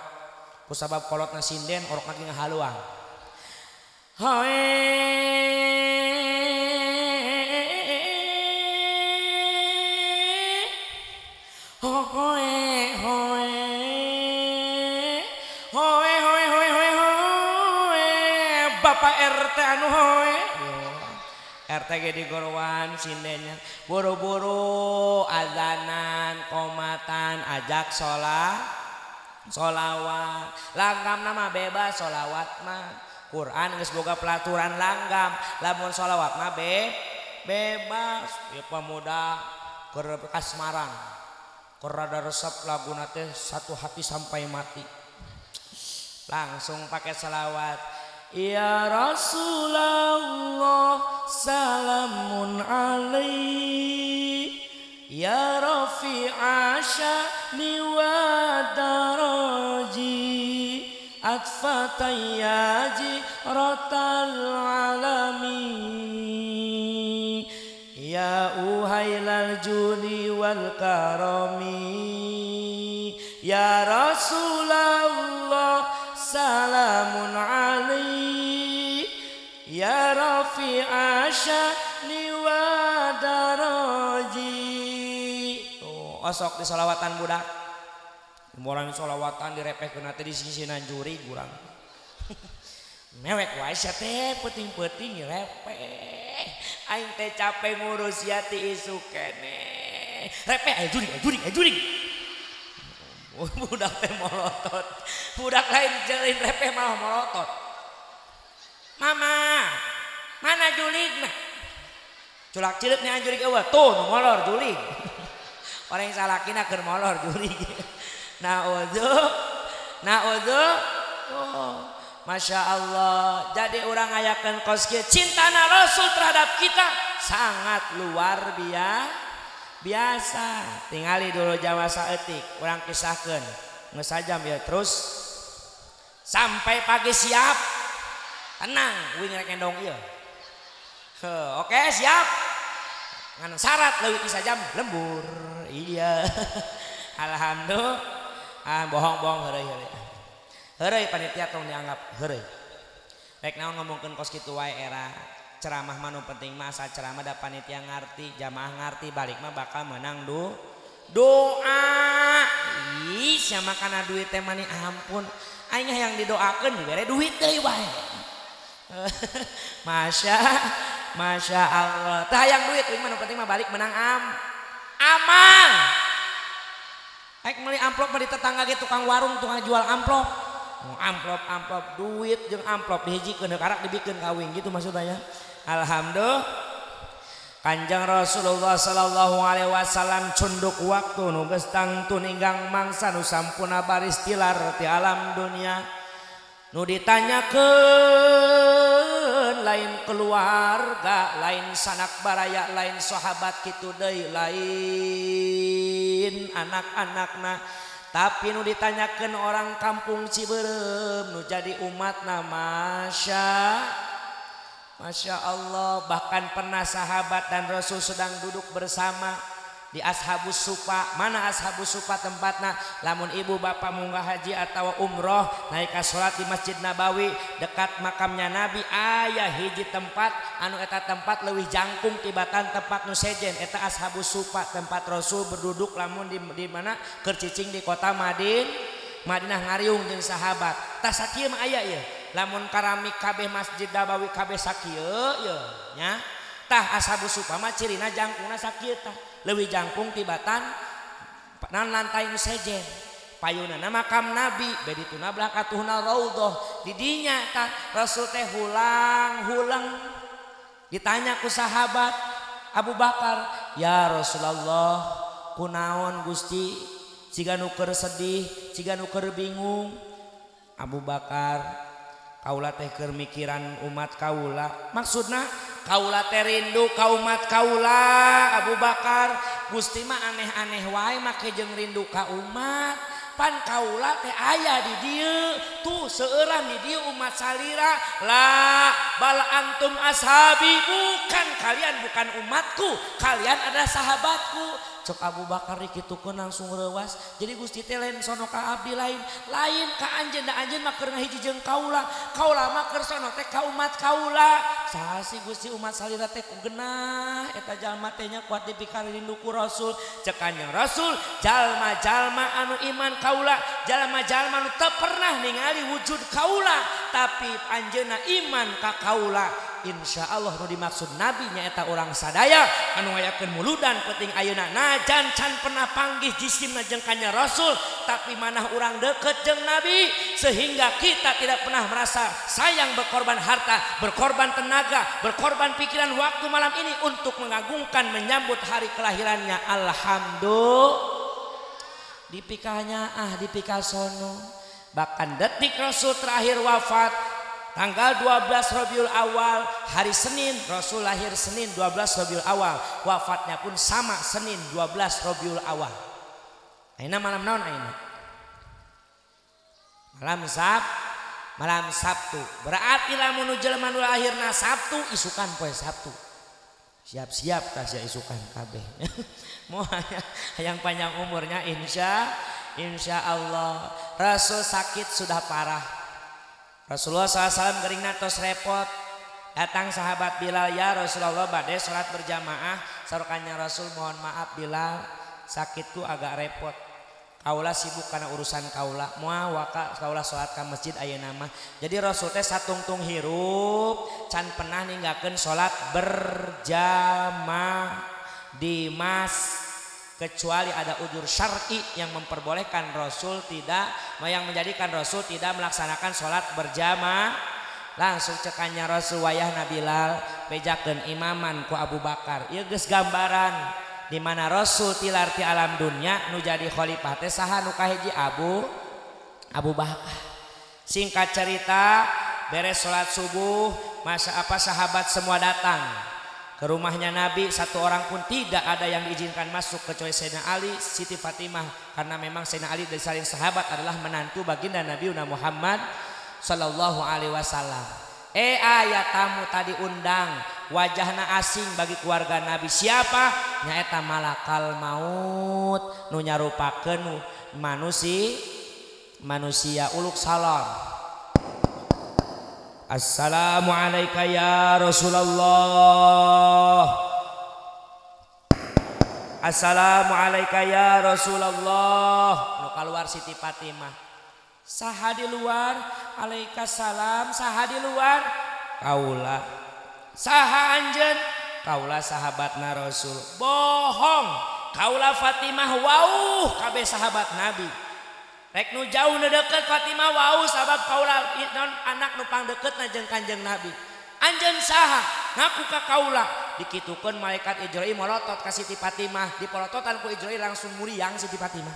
Kusabab kolotna sinden orokna ge ngahaluang. Hoe hoe hoe hoe hoe hoe hoe hoe Bapak RT anu hoe. RT ge digorowan sindennya buru-buru azanan komatan ajak sholat sholawat langgam nama bebas sholawat mah Quran geus boga pelaturan langgam lamun sholawat mah bebas ya pemuda keur kasmaran keur rada resep laguna teh satu hati sampai mati langsung pakai sholawat. Ya Rasulullah salamun alaik ya rafi'a sya'ni wa daraji atfata ya jiratal alami ya uhailal judi wal karami ya Rasulullah salamun alaik ya rafi'a sya'ni wa daraji. Tuh osok di solawatan budak. Orang solawatan direpehkeun teh di sisinan juri urang. Mewek wae sia teh peuting-peuting repeh. Aing teh capek ngurus sia ti isuk keneh. Repeh aya jurig aya jurig aya jurig. Budak teh molotot. Budak lain jelin repeh malah molotot. Mama, mana juligna? Culak cileuk nih jurig eueuh. Tuh nu molor julig. Orang yang salakina keur molor julig. Naudzu. Oh, Masya Allah. Jadi orang ngayakeun kos kieu cintana Rasul terhadap kita sangat luar biasa. Tingali dulu Jawa saeutik, urang kisahkeun. Geus sajam ya terus sampai pagi siap. Tenang, uing rek endong ieu. Oke, siap. Ngan syarat leuwih ti sajam lembur. Iya. Alhamdulillah. Ah bohong-bohong heureuy-heureuy. Heureuy panitia tong dianggap heureuy. Rek naon ngomongkeun kos kitu wae era ceramah mah nu penting mah asal ceramah da panitia ngarti, jamaah ngarti, balik mah bakal menang doa. Ih, sia kana duit teh mani ampun. Aing hayang didoakeun dibere duit deui wae. Masya Allah. Tah hayang duit ieu mah nu penting mah balik menang amal. Aing meuli amplop mah di tetangga ge tukang warung tukang jual amplop. Amplop amplop duit jeung amplop dihijikeun karak dibikeun kawin gitu maksudnya. Alhamdulillah. Kanjeng Rasulullah sallallahu alaihi wasallam cunduk waktu nu geus tangtu ninggang mangsa nu sampuna baris tilar ti alam dunia. Nu ditanyakeun lain keluarga, lain sanak baraya, lain sahabat kitu deui, lain anak-anakna. Tapi nu ditanyakeun orang kampung Cibeureum nu jadi umatna Masya Allah. Bahkan pernah sahabat dan Rasul sedang duduk bersama di Ashabus Supa. Mana Ashabus Supa tempatna? Lamun ibu bapak munggah haji atau umroh naik ka salat di Masjid Nabawi dekat makamnya Nabi aya hiji tempat anu eta tempat leuwih jangkung tibatan tempat nu sejen eta Ashabus Supa tempat Rasul berduduk lamun di mana keur cicing di kota Madinah ngariung jeung sahabat. Tah sakieu mah aya ieu. Lamun karamik kabeh Masjid Nabawi kabeh sakieu ieu nya. Tah Ashabus Supa mah cirina jangkungna sakieu tah. Leuwih jangkung tibatan nan lantai nu sejen. Payunana makam Nabi beh dituna belah katuhna raudhah. Di dinya tah Rasul teh hulang-hulang. Ditanya ku sahabat Abu Bakar, "Ya Rasulullah, kunaon Gusti ciga nu keur sedih, ciga nu keur bingung?" Abu Bakar, kaula teh keur mikiran umat kaula. Maksudna kaula teh rindu ka umat kaula. Abu Bakar, Gusti mah aneh-aneh wae make jeung rindu ka umat. Pan kaula teh aya di dieu, tuh seueuran di dieu umat salira. La bal antum ashabi, bukan kalian bukan umatku, kalian adalah sahabatku. Cek Abu Bakar dikitukeun langsung reuwas. Jadi Gusti teh lain sono ka abdi lain, lain ka anjeun da anjeun mah keur ngahiji jeung kaula. Kaula mah keur sono teh ka umat kaula. Saha sih Gusti umat salira teh ku genah eta jalma teh nya kuat dipikarindu ku Rasul. Cek Kanjeng Rasul, jalma-jalma anu iman kaula, jalma-jalma nu teu pernah ningali wujud kaula, tapi anjeunna iman ka kaula. Insya Allah nu dimaksud Nabi nyaeta orang sadaya anu ngayakeun muludan penting ayeuna najan can pernah panggih jisimna jeung kanjeng Rasul, tapi manah urang deket jeung Nabi sehingga kita tidak pernah merasa sayang berkorban harta, berkorban tenaga, berkorban pikiran waktu malam ini untuk mengagungkan menyambut hari kelahirannya. Alhamdulillah. Dipikahnya ah dipikah sono. Bahkan detik Rasul terakhir wafat tanggal 12 Rabiul Awal hari Senin, Rasul lahir Senin 12 Rabiul Awal, wafatnya pun sama Senin 12 Rabiul Awal. Ayeuna malam naon ayeuna? Malam Sabtu. Berarti lamun nu jelema nu lahirna Sabtu isukan poe Sabtu. Siap-siap tah sia isukan kabeh. Moal hayang panjang umurnya insya Allah. Rasul sakit sudah parah. Rasulullah SAW geringna tos repot. Datang sahabat Bilal, "Ya Rasulullah bade salat berjamaah." Sarukannya Rasul, "Mohon maaf Bilal, sakitku agak repot. Kaula sibuk karena urusan kaula. Moal waka kaula salat ka masjid ayeuna mah." Jadi Rasul teh satungtung hirup can pernah ninggalkeun salat berjamaah di masjid. Kecuali ada udzur syar'i yang memperbolehkan Rasul tidak, yang menjadikan Rasul tidak melaksanakan sholat berjamaah. Langsung cekannya Rasul wayahna Bilal bejakeun imaman ku Abu Bakar. Ieu geus gambaran di mana Rasul tilar ti alam dunia nu jadi khalifah teh saha nu kahiji Abu Bakar. Singkat cerita beres sholat subuh, masa apa sahabat semua datang ke rumahnya Nabi, satu orang pun tidak ada yang diizinkan masuk kecuali Sayyidina Ali, Siti Fatimah, karena memang Sayyidina Ali dari saling sahabat adalah menantu baginda Nabi Muhammad sallallahu alaihi wasallam. Ayah tamu tadi undang, wajahna asing bagi keluarga Nabi. Siapa? Nyaeta malakal maut nu nyarupakeun manusia manusia uluk salam. Assalamualaikum ya Rasulullah. Assalamualaikum ya Rasulullah. Nu kaluar Siti Fatimah. Saha di luar? Alaikasalam. Saha di luar? Kaula. Saha anjeun? Kaula sahabatna Rasul. Bohong. Kaula Fatimah wauh kabeh sahabat Nabi. Rek nu jauh nu deket Fatimah wauh sabab kaula non anak nu pangdeketna jeung Kanjeng Nabi. Anjeun saha? Ngaku ka kaula. Dikitukeun malaikat Ijrail molotot ka Siti Fatimah, dipolototan ku Ijrail langsung muriang Siti Fatimah.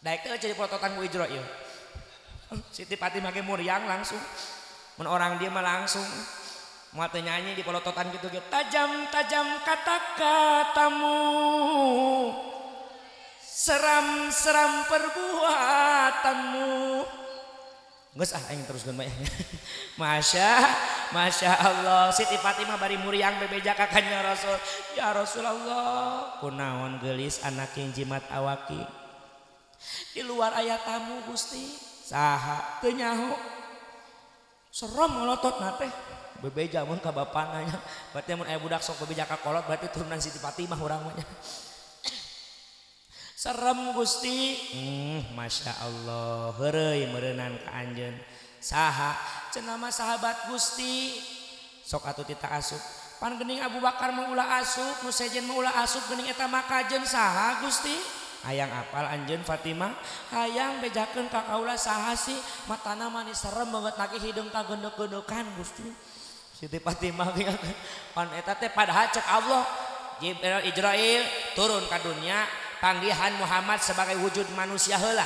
Daek teh jadi polototan ku Ijrail. Siti Fatimah ge muriang langsung. Mun orang dia mah langsung mau teu nyanyi di polototan gitu ge tajam-tajam kata-katamu, seram-seram perbuatanmu. Geus ah aing teruskeun bae. Masya Allah Siti Fatimah bari muriang bebeja ka Kanjeng Rasul. Ya Rasulullah, kunaon geulis anak yang jimat awaki. Di luar aya tamu Gusti. Saha teu nyaho. Serem molototna teh. Bebeja mun ka bapana nya. Berarti mun aya budak sok bebeja ka kolot berarti turunan Siti Fatimah urang mah nya. Serem Gusti. Masya Allah heureuy meureunan ka anjeun. Saha cenah mah sahabat Gusti. Sok atuh tita asup. Pan geuning Abu Bakar mah ulah asup, nu sejen mah ulah asup geuning eta mah kajeun saha Gusti? Hayang apal anjeun Fatimah? Hayang bejakeun ka kaula saha sih? Matana mah serem banget nake hideung kagendek-gendekan Gusti. Siti Fatimah pan eta teh padahal cek Allah Jibril Ijrail turun ka dunia panggihan Muhammad sebagai wujud manusia heula.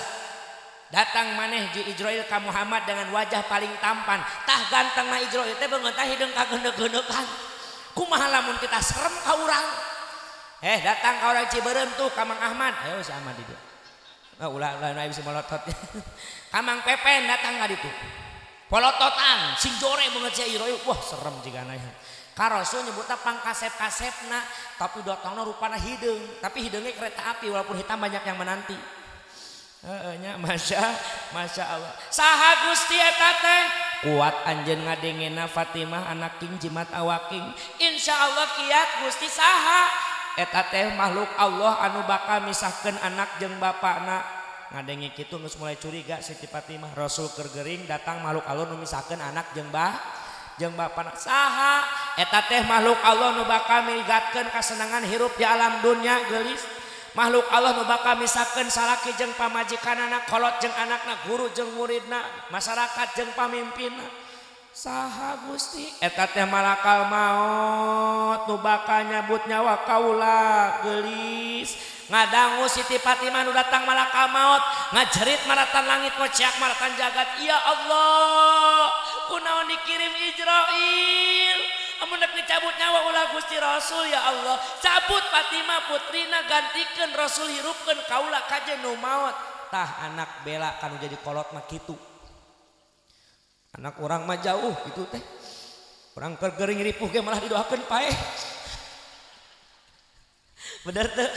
Datang maneh Ijrail ka Muhammad dengan wajah paling tampan. Tah gantengna Ijrail teh beungeut tah hideung kagendek-gendekan. Kumaha lamun kita serem ka urang? Datang ka urang Ciberem tuh ka Mang Ahmad. Ayo si Ahmad di dieu. Ulah ulah bisa molotot. Ka Mang Pepen datang ka ditu. Polototan sing jore beungeut si Ijrail. Wah serem jigana. Ka Rasul nyebutna pangkasep-kasepna, tapi datangna rupana hideung, tapi hideungnya kereta api walaupun hitam banyak yang menanti. Heeh nya masya Allah. Saha Gusti eta teh? Kuat anjeun ngadengena Fatimah anak king jimat awaking. Insya Allah kiat Gusti saha? Eta teh makhluk Allah anu bakal misahkeun anak jeung bapakna. Ngadenge kitu geus mulai curiga Siti Fatimah. Rasul keur gering datang makhluk Allah nu misahkeun anak jeung bapakna. Saha? Eta teh makhluk Allah nu bakal migatkeun kasenangan hirup di alam dunia geulis. Makhluk Allah nu bakal misakeun salaki jeung pamajikanana, kolot jeung anakna, guru jeung muridna, masyarakat jeung pamimpinna. Saha Gusti? Eta teh malakal maot nu bakal nyabut nyawa kaula geulis. Ngadangu Siti Fatimah nu datang malakal maot, ngajerit maratan langit ngociak maratan jagat. Ya Allah, kunaon dikirim Ijrail? Amun rek dicabut nyawa ulah Gusti Rasul ya Allah. Cabut Fatimah putrina gantikeun Rasul hirupkeun kaula kajen nu maot. Tah anak bela kanu jadi kolot mah kitu. Anak urang mah jauh gitu teh. Urang keur gering ripuh ge malah didoakeun paeh. Bener teu?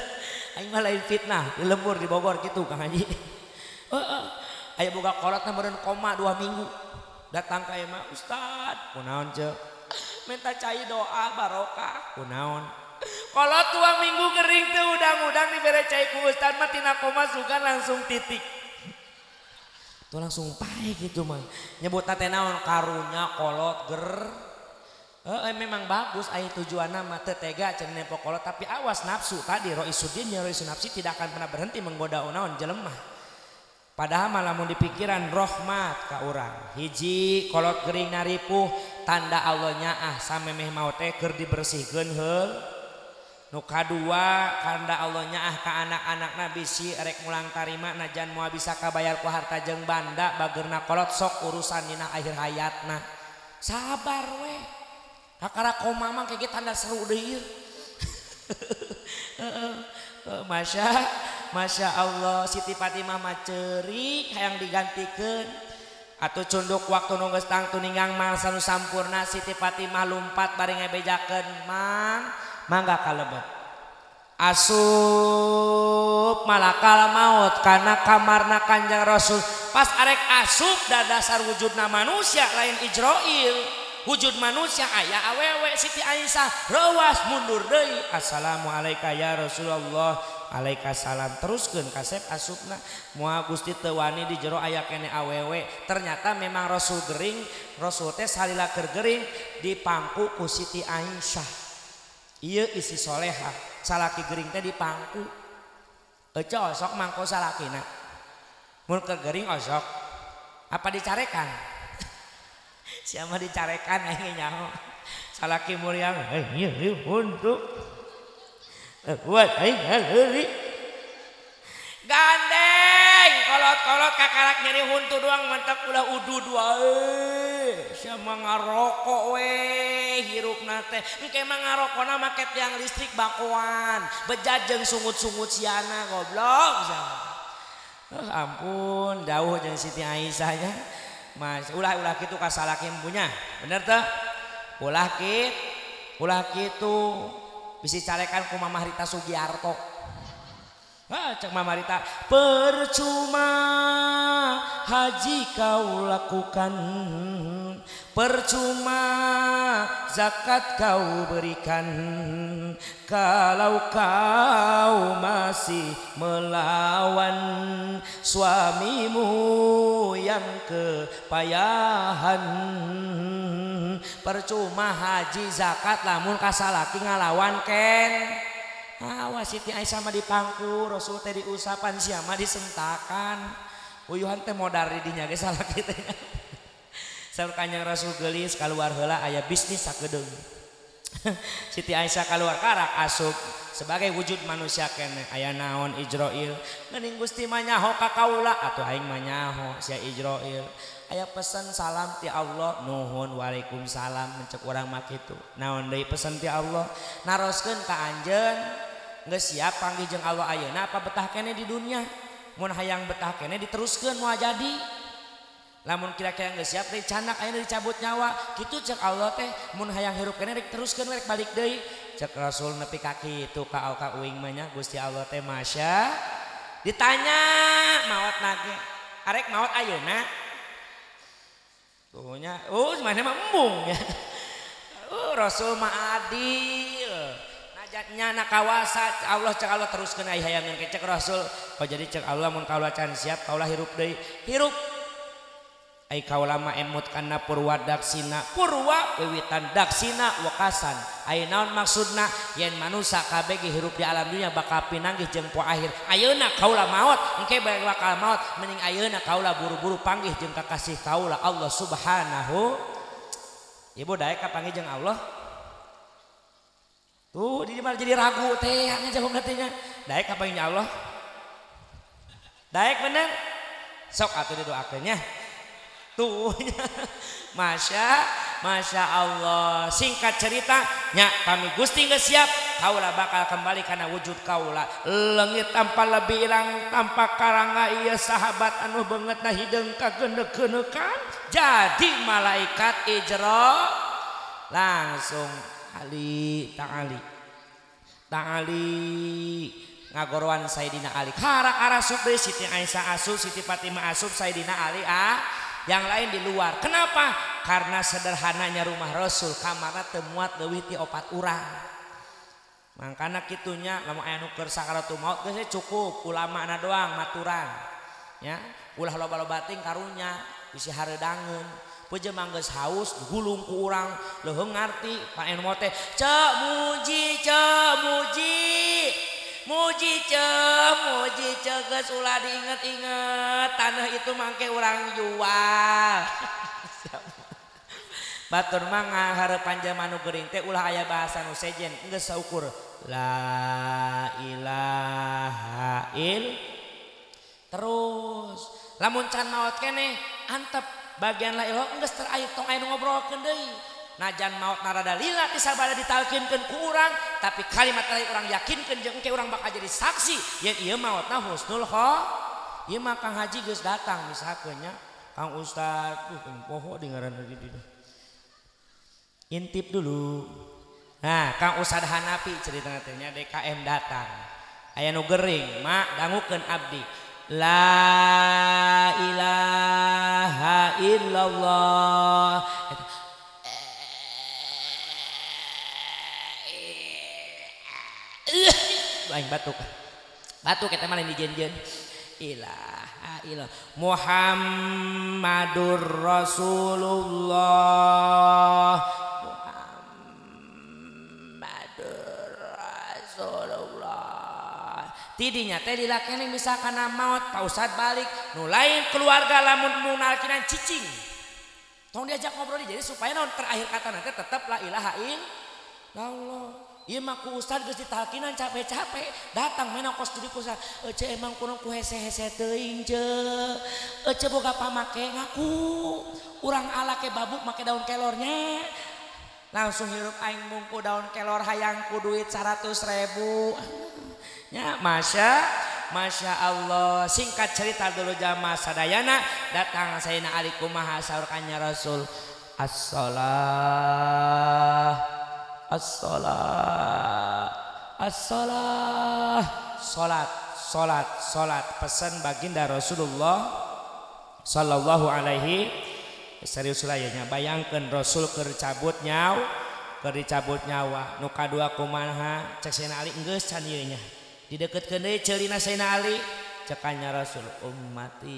Aing mah lain fitnah di lembur di Bogor kitu Kang Haji. Heeh. Aya boga kolot meureun koma 2 minggu. Datang ka imah, Ustad, kunaon ceu? Minta cai doa barokah. Kunaon? Kolot 2 minggu gering teu udang-udang dibere cai ku Ustad mah tina koma sugan langsung titik. Tuh langsung pae gitu mah. Nyebut teh naon karunya kolot ger. Memang bagus aya tujuanna mah teu tega cenah nempo kolot tapi awas nafsu tadi roisudin ya roisun nafsi tidak akan pernah berhenti menggoda naon jelema. Padahal malah mun dipikiran rahmat ka urang. Hiji kolot gering naripuh tanda Allah nyaah samemeh maot teh keur dibersihkeun heul. Nu kadua tanda Allah nyaah ka anak-anakna bisi rek mulang tarima najan moal bisa kabayar ku harta jeung banda bageurna kolot sok urusan dina akhir hayatna. Sabar we. Kakara koma mah kayak tanda seru deui. Masya Allah Siti Fatimah mah ceurik hayang digantikeun atuh cunduk waktu nu geus tangtu ninggang mangsa nu sampurna Siti Fatimah lumpat bari ngebejakeun mang mangga kalebet. Asup malakal maut kana kamarna Kanjeng Rasul. Pas arek asup da dasar wujudna manusia lain Ijroil. Wujud manusia aya awewe Siti Aisyah reuas mundur deui. Assalamualaikum ya Rasulullah. Alaikasalam. Teruskeun kasep asupna. Moal Gusti teu wani di jero aya kene awewe. Ternyata memang Rasul gering, Rasul teh salila keur gering dipangku ku Siti Aisyah. Ieu isi soleha. Salaki gering teh dipangku. Ece osok mangko salakina. Mun keur gering osok. Apa dicarekan? Siapa dicarekan aing nyaho. Salaki muriang nyeri huntu. Buat aing heuri. Gandeng kolot-kolot kakarak nyeri huntu doang mantap ulah udud wae. Siapa ngarokok we hirupna teh. Engke mah ngarokona make tiang listrik bakoan. Bejajeng sungut-sungut siana goblok. Oh, ampun jauh jeung Siti Aisyah nya. Mas ulah-ulah kitu ka salaki punya. Bener teh? Ulah kitu, ulah kitu. Bisi carekan ku Mamah Rita Sugiarto. Ah, cek Mama Rita, percuma haji kau lakukan, percuma zakat kau berikan, kalau kau masih melawan suamimu yang kepayahan. Percuma haji zakat lamun kasalaki ngalawan ken. Awas Siti Aisyah mah dipangku, Rasul teh diusapan, sia mah disentakan. Uyuhan teh modar di dinya ge salaki teh. Saur Kanjeng Rasul geulis kaluar heula aya bisnis sakedeung. Siti Aisyah kaluar karak asup sebagai wujud manusia kene aya naon Ijroil. Geuning Gusti mah nyaho ka kaula atuh aing mah nyaho sia Ijroil. Aya pesan salam ti Allah, nuhun waalaikumsalam mencek urang mah kitu. Naon deui pesan ti Allah? Naroskeun ka anjeun geus siap panggih jeung Allah ayeuna apa betah kene di dunia? Mun hayang betah kene diteruskeun moal jadi. Lamun kira-kira geus siap deui canak ayeuna dicabut nyawa, kitu cek Allah teh mun hayang hirup kene rek teruskeun rek balik deui. Cek Rasul nepi ka kitu ka ka uing mah nya Gusti Allah teh masya. Ditanya maot nage, arek maot ayeuna. Tuhnya, oh mana mah embung ya. Oh Rasul mah adil. Najatnya na kawasa Allah cek Allah teruskeun ai hayangeun ke cek Rasul. Oh jadi cek Allah mun kaula can siap kaula hirup deui. Hirup. Ai kaula mah emut kana purwa daksina. Purwa wiwitan daksina wekasan. Ai naon maksudna yen manusa kabeh ge hirup di alam dunya bakal pinanggih jeung poe akhir. Ayeuna kaula maot, engke bakal maot, mending ayeuna kaula buru-buru panggih jeung kakasih kaula Allah Subhanahu. Ibu daek kapanggih jeung Allah. Tuh di mana jadi ragu teh nya jawabna teh nya. Daek kapanggih jeung Allah. Daek bener? Sok atuh didoakeun nya. Tuh Masya Allah. Singkat cerita nya kami Gusti geus siap kaula bakal kembali karena wujud kaula leungit tanpa lebih ilang tanpa karanga ieu sahabat anu beungeutna hideung kageneuk-geneukan jadi malaikat Ijra langsung Ali ta'ali ta'ali ngagorowan Sayyidina Ali karak arasup deui Siti Aisyah asup Siti Fatimah asup Sayyidina Ali ah yang lain di luar. Kenapa? Karena sederhananya rumah Rasul kamarna teu muat leuwih ti 4 urang. Mangkana kitunya lamun aya nu keur sakaratul maut geus cukup ulamana doang maturan. Ya, ulah loba-loba ting karunya bisi hareudangeun. Peuje mah geus haus gulung ku urang leuheung ngarti paen mo teh ceu muji ceu muji. Muji ceu geus ulah diinget-inget tanah itu mangke urang jual. Batur mah ngahareupan jelema nu geuring teh ulah aya bahasa nu sejen geus saukur la ilaha il terus lamun can maot keneh antep bagian la ilaha geus terakhir tong aya nu ngobrolkeun deui. Najan maot narada lila ti sabada ditalkinkeun ku urang tapi kalimat lain urang yakinkeun jeung engke urang bakal jadi saksi yen ieu maotna husnul kho ieu mah Kang Haji geus datang misalkeun nya Kang Ustad tuh poho di ngaranna di dieu intip dulu Nah, Kang Ustad Hanapi ceritana teh nya DKM datang. Aya nu gering, mak dangukeun abdi. La ilaha illallah. Aing batuk. Batuk eta mah lain dijen-jen. Ilaha illallah Muhammadur Rasulullah. Muhammadur Rasulullah. Tidinya teh dilakene bisa kana maot Pak Ustad balik nu lain keluarga lamun munalkinan cicing. Tong diajak ngobrol jadi supaya naon terakhir kata nanti tetep la ilaha illallah. Ieu mah ku ustad geus ditalkinan capek-capek datang mana kos di ku ece emang kuno ku hese-hese teuing ce ece boga pamake ngaku urang ala ke babuk make daun kelornya langsung hirup aing mungku daun kelor hayang ku duit 100.000 nya masya Allah. Singkat cerita dulu jamaah sadayana datang Sayyidina Ali kumaha saur kannya Rasul as-shalah as-shalah as-shalah salat salat salat pesan baginda Rasulullah sallallahu alaihi serius lah ya nya bayangkeun Rasul keur cabut nyawa keur dicabut nyawa nu kadua kumaha cek Sayyidina Ali geus can ieu nya dideukeutkeun deui ceulina Sayyidina Ali cekanya Rasul ummati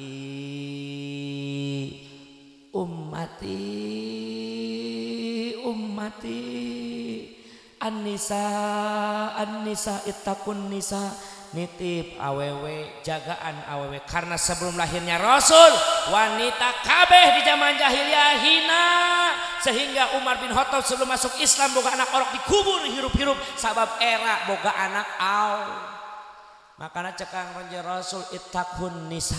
ummati ummati an-nisa an-nisa ittaqun nisa nitip awewe jagaan awewe karena sebelum lahirnya Rasul wanita kabeh di zaman jahiliyah hina sehingga Umar bin Khattab sebelum masuk Islam boga anak orok dikubur hirup-hirup sabab era boga anak au makana cekang Rasul ittaqun nisa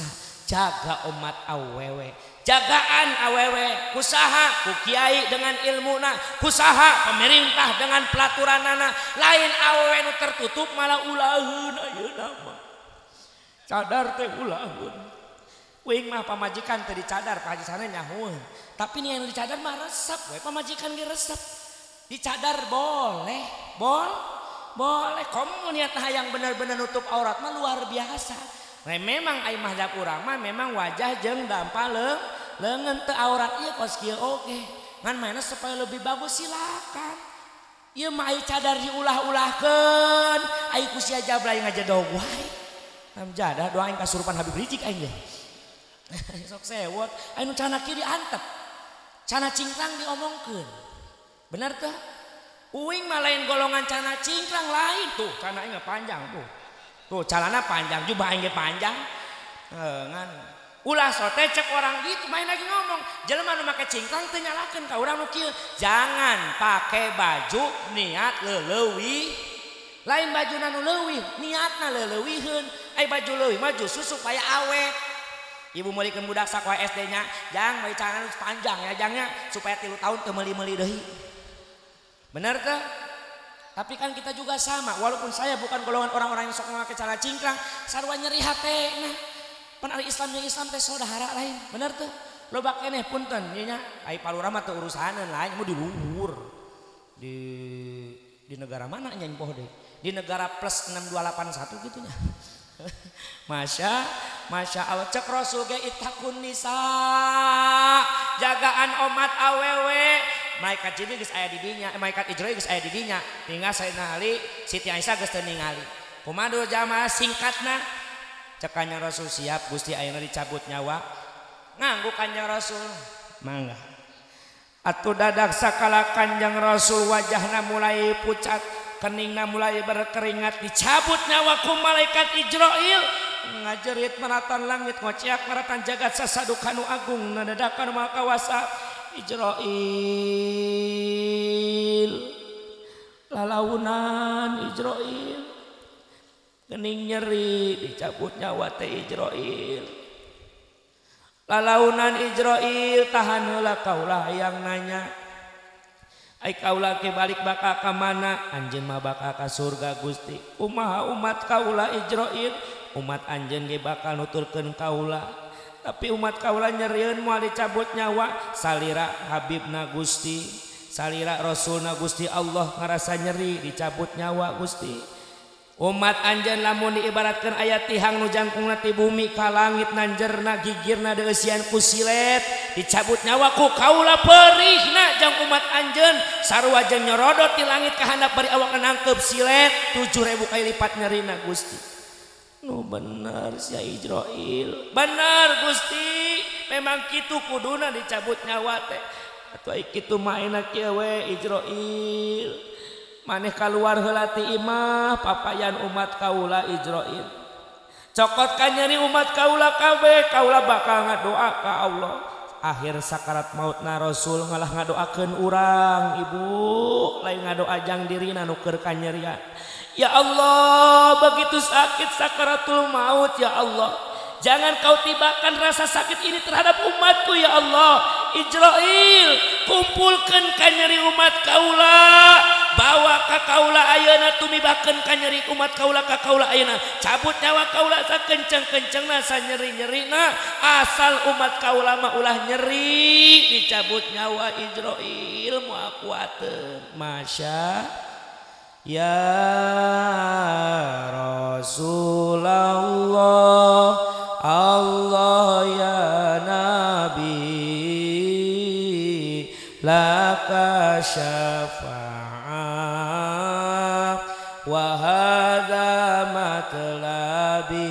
jaga umat awewe jagaan awewe kusaha ku kiai dengan ilmuna kusaha pemerintah dengan pelaturanana lain awewe nu tertutup malah ulaheun ayeuna mah cadar teh ulaheun uing mah pamajikan teh dicadar Pak Haji sana nyahueun tapi nih yang dicadar mah resep we pamajikan ge resep dicadar boleh boleh komo niat hayang bener-bener nutup aurat mah luar biasa. Nah, memang ai mazhab urang mah memang wajah jeung dampa leungeun teu aurat ieu kos kieu oge. Ngan mainna supaya lebih bagus silakan. Ieu mah ai cadar diulah-ulahkeun, ai ku sia jablay ngajedog wae. Am jadah doa aing kasurupan Habib Rizik aing ge. Sok sewot, ai nu cana kieu diantep. Cana cingkrang diomongkeun. Bener teu? Uing mah lain golongan cana cingkrang lain tuh, cana aing panjang tuh. Tuh celana panjang jubah aing ge panjang. Ngan ulah sote cek orang gitu main lagi ngomong jelema nu make cingkrang teu nyalakeun ka urang nu kieu. Jangan pakai baju niat leuwih. Lain bajuna nu leuwih, niatna leuwihkeun. Ai baju leuwih mah justru supaya awet. Ibu meulikeun budak sakola SD nya, jang baju celana panjang ya jangnya supaya 3 tahun teu meuli-meuli deui. Bener teu? Tapi kan kita juga sama, walaupun saya bukan golongan orang-orang yang sok memakai celana cingkrang, sarua nyeri hate. Nah, pan ari Islam jeung Islam teh saudara lain, bener tuh. Loba keneh punten ieu nya, ai palurah mah teu urusaneun lain, mau di luhur. Di negara mana nya poho deui? Di negara plus 6281 gitu nya. Masya Allah cek Rasul ge ittaqun nisa, jagaan omat awewe. Malaikat Jibril geus aya di dinya, malaikat Ijrail geus aya di dinya. Tinggal Sayyidina Ali, Siti Aisyah geus teu ningali. Kumaha jamaah singkatna? Cek kanjeng Rasul siap Gusti ayeuna dicabut nyawa. Nganggo kanjeng Rasul. Mangga. Atuh dadak sakala kanjeng Rasul wajahna mulai pucat, keningna mulai berkeringat, dicabut nyawa ku malaikat Ijrail. Ngajerit maratan langit, ngociak maratan jagat sasadukanu agung, nadadakan maha kawasa. Ijrail lalaunan Ijrail gening nyeri dicabut nyawa teh Ijrail lalaunan Ijrail tahan heula kaulah yang nanya ai kaula ke balik bakal ka mana anjeun mah bakal ka surga Gusti kumaha umat kaula Ijrail umat anjeun ge bakal nuturkeun kaula tapi umat kaula nyerieun moal dicabut nyawa salira Habibna Gusti Salira Rasulna Gusti Allah ngarasa nyeri dicabut nyawa Gusti. Umat anjeun lamun diibaratkeun aya tihang nu jangkungna ti bumi ka langit nanjerna gigirna deeusian ku silet dicabut nyawa ku kaula perihna jang umat anjeun sarua jeung nyorodot ti langit ka handap bari awak nangkep silet 7000 kali lipat nyerina Gusti. Nu bener sia Ijroil, bener Gusti, memang kitu kuduna dicabut nyawa teh. Atuh ai kitu mah enak kieu we Ijroil. Maneh kaluar heula ti imah papayan umat kaula Ijroil. Cokot ka nyeri umat kaula kabeh, kaula bakal ngadoa ka Allah. Akhir sakarat mautna Rasul ngalah ngadoakeun urang ibu, lain ngadoa jang dirina nu keur kanyerian. Ya Allah, begitu sakit sakaratul maut ya Allah. Jangan kau tibakan rasa sakit ini terhadap umatku ya Allah. Ijroil, kumpulkan kanyeri umat kaula. Bawa ka kaula ayeuna tumibakeun kanyeri umat kaula ka kaula ayeuna. Cabut nyawa kaula sakenceng-kencengna sanyeri-nyerina, asal umat kaula mah ulah nyeri dicabut nyawa Ijroil moal kuateun. Masya ya Rasulullah, Allah ya Nabi, laka syafa'ah wa hadza matlabi.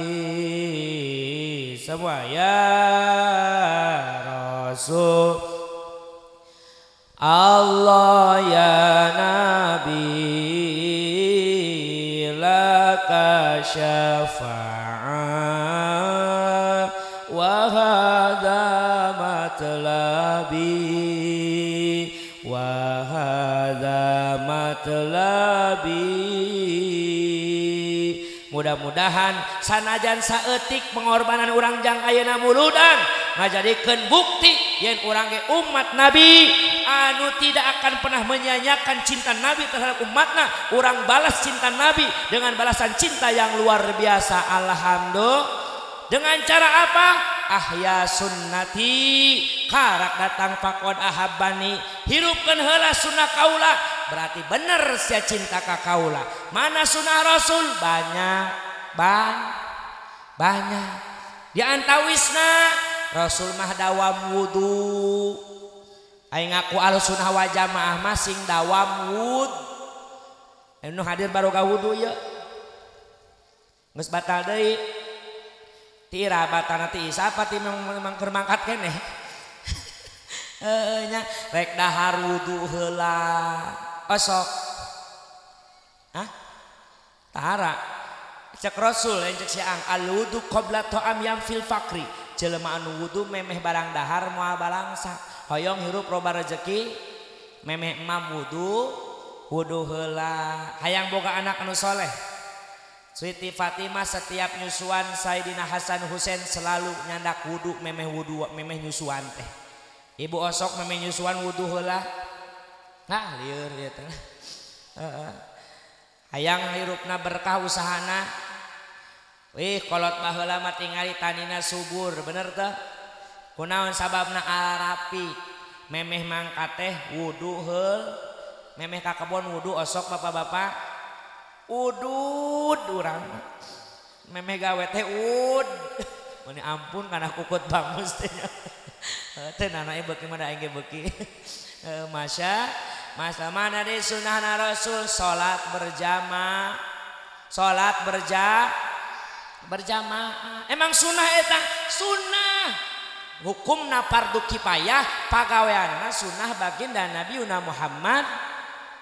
Semua ya Rasul Allah ya Nabi, laka syafa'ah wa hadza matlabi, wa hadza matlabi. Mudah-mudahan sanajan saeutik pengorbanan urang jang ayeuna muludan ngajadikeun bukti yen urang ge umat Nabi anu tidak akan pernah menyia-nyiakan cinta Nabi terhadap umatna. Urang balas cinta Nabi dengan balasan cinta yang luar biasa. Alhamdulillah. Dengan cara apa? Ahya sunnati, karak datang pakod ahabani, hirupkeun heula sunnah kaula, berarti bener sia cinta ka kaula. Mana sunnah Rasul? Banyak, banyak. Di antawisna Rasul mah dawam wudu. Aing ngaku Ahlussunnah wal Jamaah mah sing dawam wud. Anu hadir baroga wudu ieu. Geus batal deui. Tira batana ti sapa ti memang keur mangkat keneh. Heuh nya rek dahar wudu heula. Osok. Hah? Tahara. Cek Rasul yang cek siang al wudu qabla ta'am yang fil fakri. Jelema anu wudu memeh barang dahar moal balangsa. Hoyong hirup loba rezeki memeh emam wudu, wudu heula. Hayang boga anak anu soleh. Siti Fatimah setiap nyusuan Sayyidina Hasan Husain selalu nyandak wudu memeh wudu memeh nyusuan teh. Ibu osok memeh nyusuan wudu heula. Nah lieur ieu teh. Heeh. Hayang hirupna berkah usahana. Wih kolot baheula mah tingali tanina subur, bener teh? Kunaon sababna arapi memeh mangkat teh wudu heul, memeh ka kebon wudu osok bapak-bapak. Udud urang memeh gawe teh ud. Meni ampun kana kukut bangus teh. Teh nanae beuki mah da aing ge beuki. Masya masa mana di sunnahna Rasul salat berjamaah. Salat berjamaah. Emang sunnah eta? Sunnah. Hukumna fardu kifayah, pagaweanna sunnah baginda Nabi Muhammad.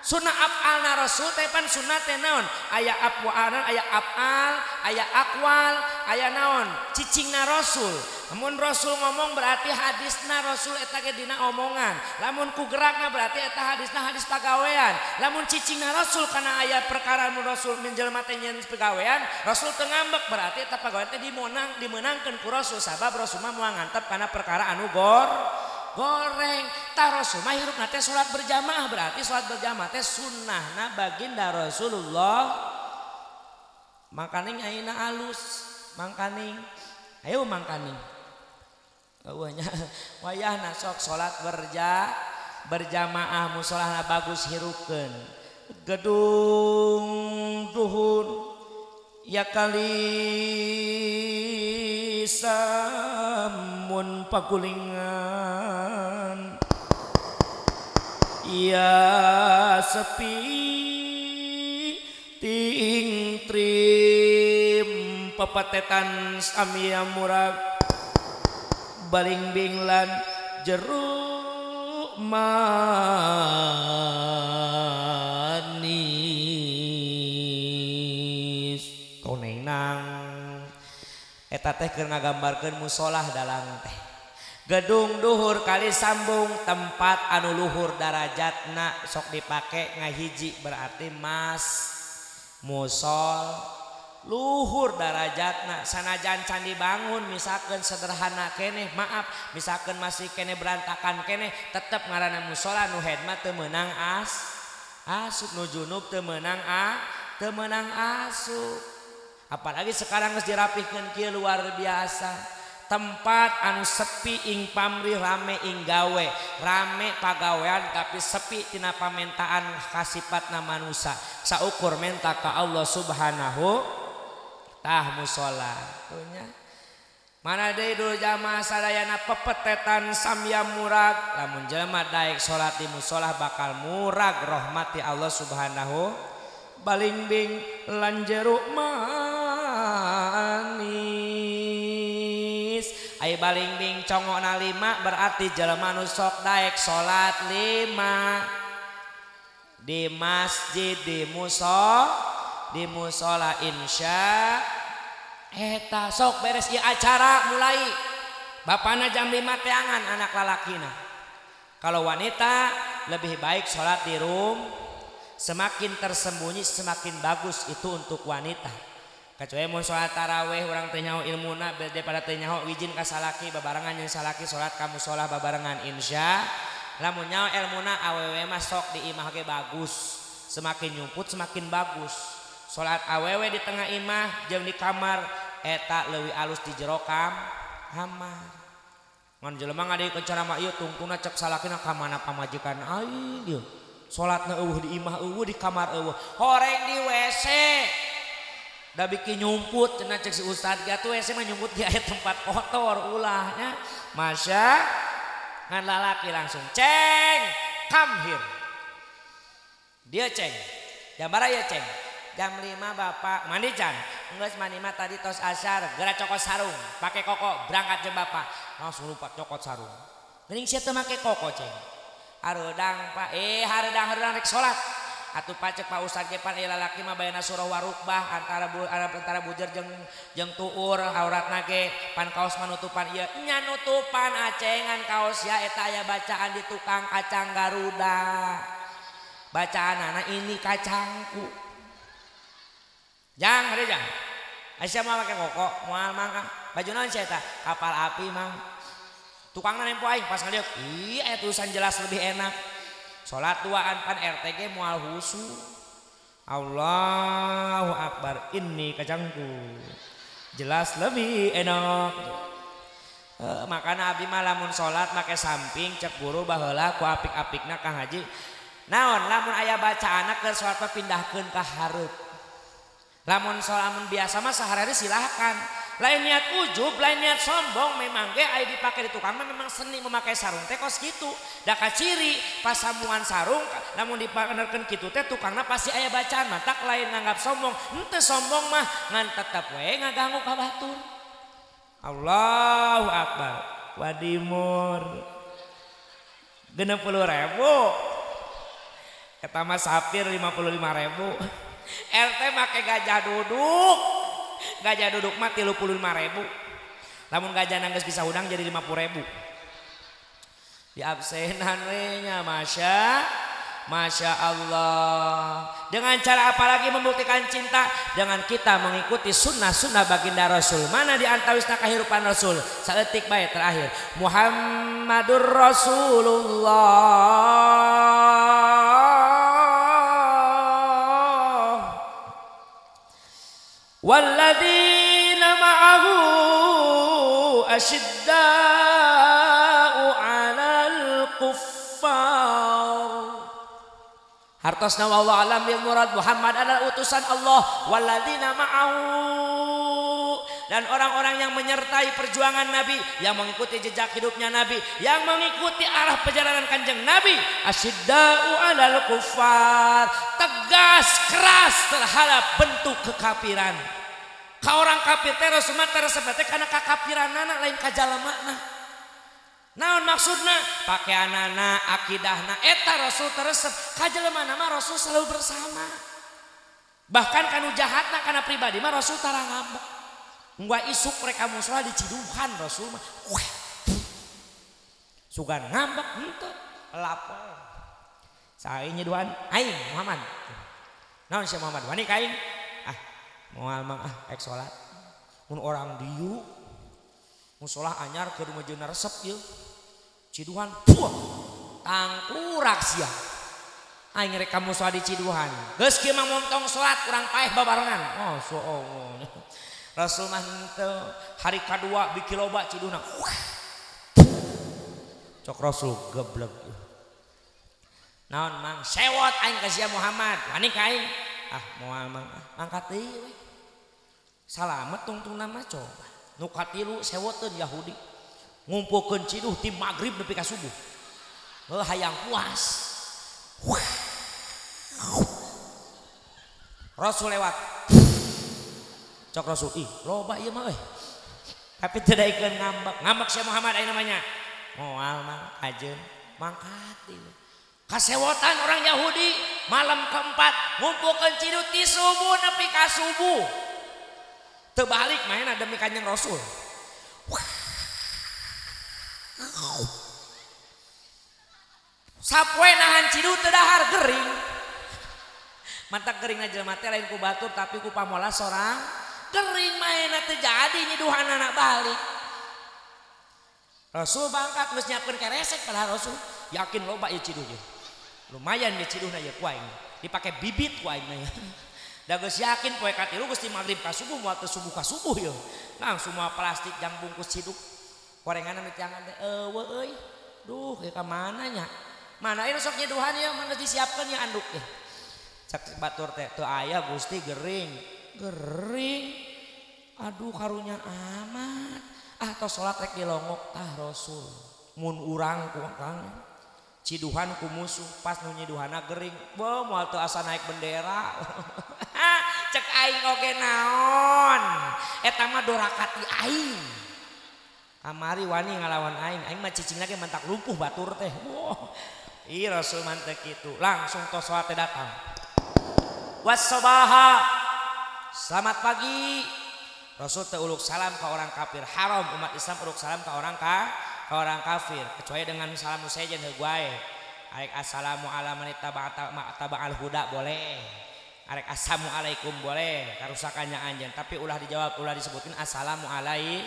Sunnah af'alna Rasul teh pan sunnah teh naon? Aya af'alna, aya af'al, aya aqwal, aya naon? Cicingna Rasul. Lamun Rasul ngomong berarti hadisna Rasul eta ge dina omongan. Lamun ku gerakna berarti eta hadisna hadis pagawean. Lamun cicingna Rasul kana aya perkara mun Rasul menjelma teh nyeun pagawean, Rasul teu ngambek berarti eta pagawean teh dimeunangkeun ku Rasul sabab Rasul mah moal ngantep kana perkara anu goreng. Tah Rasul mah hirupna teh salat berjamaah, berarti salat berjamaah teh sunnahna baginda Rasulullah. Mangkaning ayeuna alus, mangkaning. Ayo mangkaning. Eueuh nya wayahna sok salat berjamaah musolahna bagus hirukeun gedung duhur ya kali samun pagulingan ya sepi ting trim pepatetan samia murag baling binglan jeruk manis tonenang eta teh keur ngagambarkeun musolah dalang teh gedung duhur kali sambung tempat anu luhur darajatna sok dipake ngahiji berarti mas musol luhur darajatna sanajan can dibangun misalkan sederhana keneh maaf misalkan masih keneh berantakan keneh tetep ngaranna musola nu head mah teu meunang as asup nu junub teu meunang a teu meunang asup apalagi sekarang geus dirapihkeun kieu luar biasa. Tempat anu sepi ing pamrih rame ing gawe rame pagawean tapi sepi tina pamentaan kasifatna manusa saukur menta ka Allah subhanahu tah musola tuh nya mana deui dul jamaah sadayana pepetetan samya murag lamun jelema daek salat di musola bakal murag rahmati Allah subhanahu balingbing lan jeruk manis. Ai balingbing congokna 5 berarti jelema nu sok daek salat 5 di masjid di musola insya eta sok beres ieu acara mulai bapana jam 5 teangan anak lalakina. Kalau wanita lebih baik salat di room, semakin tersembunyi semakin bagus itu untuk wanita. Kecuali mun salat tarawih urang teu nyaho ilmuna daripada teu nyaho izin ka salaki babarengan jeung salaki salat ka musola babarengan insya. Lamun nyaho ilmuna awewe mah sok di imah ge bagus, semakin nyumput semakin bagus. Salat awewe di tengah imah jeung di kamar eta leuwih alus di jero kamar. Ngan jelema ngadegikeun ceramah ieu tungtungna cek salakina ka mana pamajikan aing ieu. Salatna eueuh di imah eueuh di kamar eueuh. Horeng di WC. Da bikin nyumput cenah cek si ustad ge atuh WC mah nyumput ge aya tempat kotor ulahnya. Masya ngan lalaki langsung ceng come here. Dia ceng. Jam bara ya ceng? Jam 5 bapak mandi can. Geus mandi mah tadi tos asar, geura cokot sarung, pake koko berangkat jeung bapak. Langsung lupa cokot sarung. Geuning sia teu make koko ceng. Hareudang pak, hareudang rek salat. Atuh pacek Pak Ustad ge pan lalaki mah bayana surah warukbah antara antara bujer jeung tuur auratna ge pan kaos manutupan ieu nya nutupan acengan kaos ya eta aya bacaan di tukang kacang Garuda. Bacaanana ini kacangku. Jang hade jang. Aisyah mah make koko moal mang ah. Baju naon sia eta? Kapal api mang. Tukangna nempo aing pas ngaliuk. Ih aya tulisan jelas lebih enak. Salat duaan pan RTG moal husu. Allahu akbar ini kacangku. Jelas lebih enak. Makana abdi mah lamun salat make samping cek guru baheula ku apik-apikna Kang Haji. Naon lamun aya bacaanna keur salat mah pindahkeun ka hareup. Lamun salat mun biasa mah sehari-hari silahkan. Lain niat ujub, lain niat sombong memang ge aya dipake di tukang mah memang seni memakai sarung teh kos kitu. Da kaciri pasamuan sarung lamun dipakeun kitu teh tukangna pasti aya bacaan matak lain nganggap sombong. Henteu sombong mah ngan tetep we ngaganggu ka batur. Allahu akbar. Wadimur 60.000. Eta mah sapir 55.000. RT make gajah duduk. Gajah duduk mah 35.000. Lamun gajah nanggeus bisa udang jadi 50.000. Di absenan we nya Masya Allah. Dengan cara apa lagi membuktikan cinta? Dengan kita mengikuti sunnah-sunnah baginda Rasul. Mana di antawisna kahirupan Rasul? Saeutik bae terakhir. Muhammadur Rasulullah walladzina ma'ahu asyidda'u 'alal kuffar kuffar. Hartosna wallahu alam bil murad, Muhammad adalah utusan Allah, walladzina ma'ahu, dan orang-orang yang menyertai perjuangan Nabi, yang mengikuti jejak hidupnya Nabi, yang mengikuti arah perjalanan Kanjeng Nabi, asyidda'u 'alal kuffar, tegas keras terhadap bentuk kekafiran. Ka orang kafir teh Rasul mah teu teh kana kakafiranana lain ka jalemana. Naon maksudna? Pakeanana, akidahna eta Rasul teresep. Ka jelemana mah Rasul selalu bersama. Bahkan kanu jahatna kana pribadi mah Rasul tara ngambek. Unggal isuk mereka musola diciduhan Rasul mah. Wah. Sugan ngambek henteu lapor. Sae nyeduhan aing Muhammad. Naon sia Muhammad? Wani ka aing? Ah, moal mang ah ek salat. Mun orang dieu musola anyar keur mejeuna resep ieu. Ciduhan puah tangkurak sia. Aing rek ka musola di ciduhan. Geus kieu mah montong salat urang paeh babarengan. Oh, so oh. Rasul mah henteu hari kadua biki loba ciduhna. Cok Rasul geblek. Naon mang sewot aing ka sia Muhammad. Wani ka aing? Ah moal mang ah mangkat deui we. Salamet tungtungna mah coba. Nu katilu sewoteun Yahudi. Ngumpulkeun ciduh ti magrib nepi ka subuh. Heuh hayang puas. Rasul lewat. Cok Rasul, ih loba ieu mah euy. Tapi teu daekeun ngambek. Ngambek sia Muhammad aya namanya. Moal mang kajeun mangkat deui. Kasewotan orang Yahudi malam keempat ngumpulkeun ciduh ti subuh nepi ka subuh. Teu balik maena demi Kanjeng Rasul. Sapoe nahan ciduh teu dahar gering. Mantak geringna jelema teh lain ku batur tapi ku pamola sorang. Gering maena teu jadi nyiduhanana balik. Rasul bangkat geus nyiapkeun keresek padahal Rasul yakin loba ieu ciduh ieu. Lumayan ieu ciduhna ieu ku aing. Dipake bibit ku aing mah. Da geus yakin poe katilu geus ti magrib ka subuh moal teu subuh ka subuh ieu. Langsung moal plastik jang bungkus ciduk. Gorenganna nu tiangan teh eueuh euy. Duh ieu ka mana nya? Mana ieu sok nyiduhan ieu mah geus disiapkeun ieu anduk teh. Cak batur teh teu aya Gusti gering. Gering. Aduh karunya amat. Ah tos salat rek dilongok tah Rasul. Mun urang ku Kang ciduhan ku musuh pas nu nyiduhana gering. Beuh moal teu asa naik bendera. Cek aing oge naon. Eta mah dorakati aing. Kamari wani ngalawan aing, aing mah cicing lagi mentak lumpuh batur teh. Wah. Ih Rasul mantep kitu. Langsung tos salat teh datang. Wassabaha. Selamat pagi. Rasul teh uluk salam ke orang kafir. Haram umat Islam uluk salam ke orang ke orang kafir kecuali dengan salam nu sejen heuh wae. Arek assalamu ala man ittaba'al huda boleh. Arek assalamualaikum boleh, karusakannya anjeun, tapi ulah dijawab, ulah disebutkeun assalamu alai.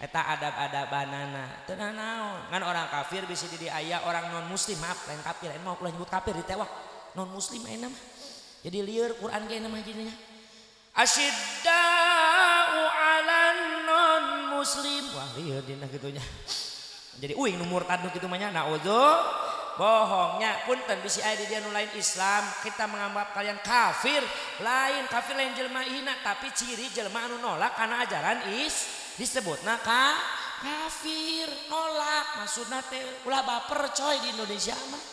Eta adab-adabanana. Teu naon. Ngan orang kafir bisa di aya orang non muslim, maaf lain kafir, lain mau ulah nyebut kafir ditewak. Non muslim ayeuna mah. Jadi lieur Quran ge mah jadinya. Asyidda'u 'alan non muslim. Wah lieur dina kitunya. Jadi uing nu murtad nu kitu mah nya naudzu bohongnya punten bisi aya di dia nu lain Islam kita menganggap kalian kafir, lain kafir lain jelema hina tapi ciri jelema anu nolak kana ajaran is disebutna ka kafir nolak maksudna teh ulah baper coy di Indonesia mah.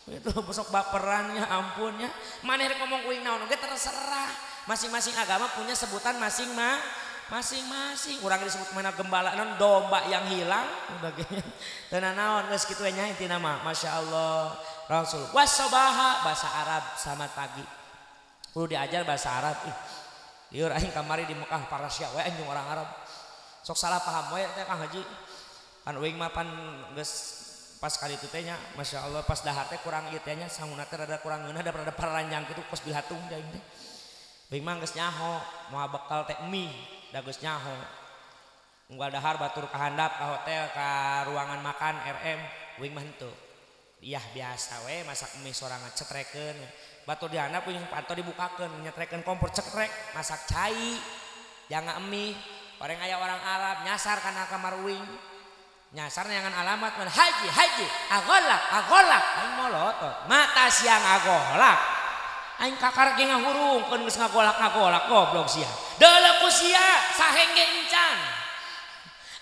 Itu besok baperannya ampunnya maneh rek ngomong uing naon oge terserah. Masing-masing agama punya sebutan masing-masing. Urang disebut mana gembala non domba yang hilang sebagainya. Teu naon geus kitu we nya intina mah. Masya Allah. Rasul wasobaha bahasa Arab selamat pagi. Kudu diajar bahasa Arab. Ih. Lieur aing kamari di Mekah parasia we anjing orang Arab. Sok salah paham we teh Kang Haji. Pan uing mah pan geus pas kali itu teh nya Masya Allah pas dahar teh kurang ieu teh nya sanguna teh rada kurang ngeunah da rada paranjang kitu kos bilatung teh aing teh. Uing mah geus nyaho moal bekal teh mie da geus nyaho. Unggal dahar batur ka handap ka hotel ka ruangan makan RM uing mah henteu. Iyah biasa we masak mie sorangan cetrekeun. Batur di handap uing panto dibukakeun nyetrekeun kompor cetrek masak cai jangan mie. Orang aya orang Arab nyasar kana kamar uing. Nyasar neangan alamat mana haji haji agolak agolak aing molotot mata siang agolak aing kakar ge ngahurungkeun geus ngagolak ngagolak goblok sia deuleu ku sia saheng ge encan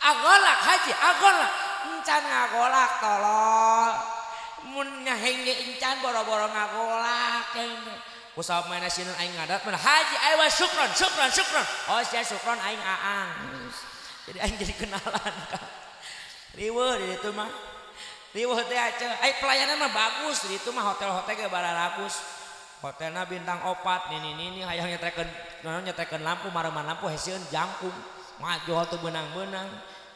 agolak haji agolak encan ngagolak tolol mun nyaheng ge encan boro-boro ngagolak ku sabab mana sieun aing ngadat mana haji ayo syukron syukron syukron oh sia syukron aing aang jadi aing jadi kenalan ka riweuh di ditu mah riweuh teh aceh ai pelayanan mah bagus di ditu mah hotel-hotel ge bararagus hotelna bintang 4 nini nini hayang nyetekeun naon nyetekeun lampu mareman lampu hesieun jangkung majol teu beunang-beunang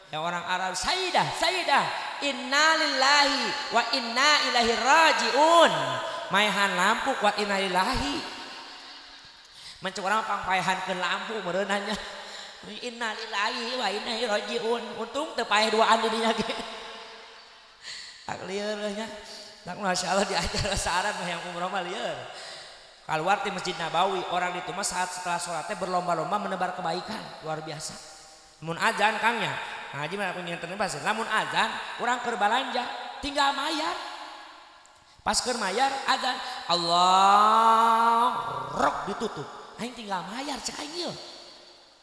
ya orang Arab sayyidah sayyidah innalillahi wa inna ilaihi rajiun maehan lampu kuat innalillahi mencuk urang pangpaehankeun lampu meureunanya innalillahi wa inna ilaihi rajiun untung teu paeh duaan di dinya ge tak lieur nya tak masyaallah diajar bahasa Arab mah yang umroh mah lieur keluar di Masjid Nabawi orang itu mah saat setelah sholatnya berlomba-lomba menebar kebaikan luar biasa mun azan kang nya ngaji mah aku nginten pas lamun azan urang keur balanja tinggal mayar pas keur mayar azan Allah rok ditutup aing tinggal mayar cek aing ieu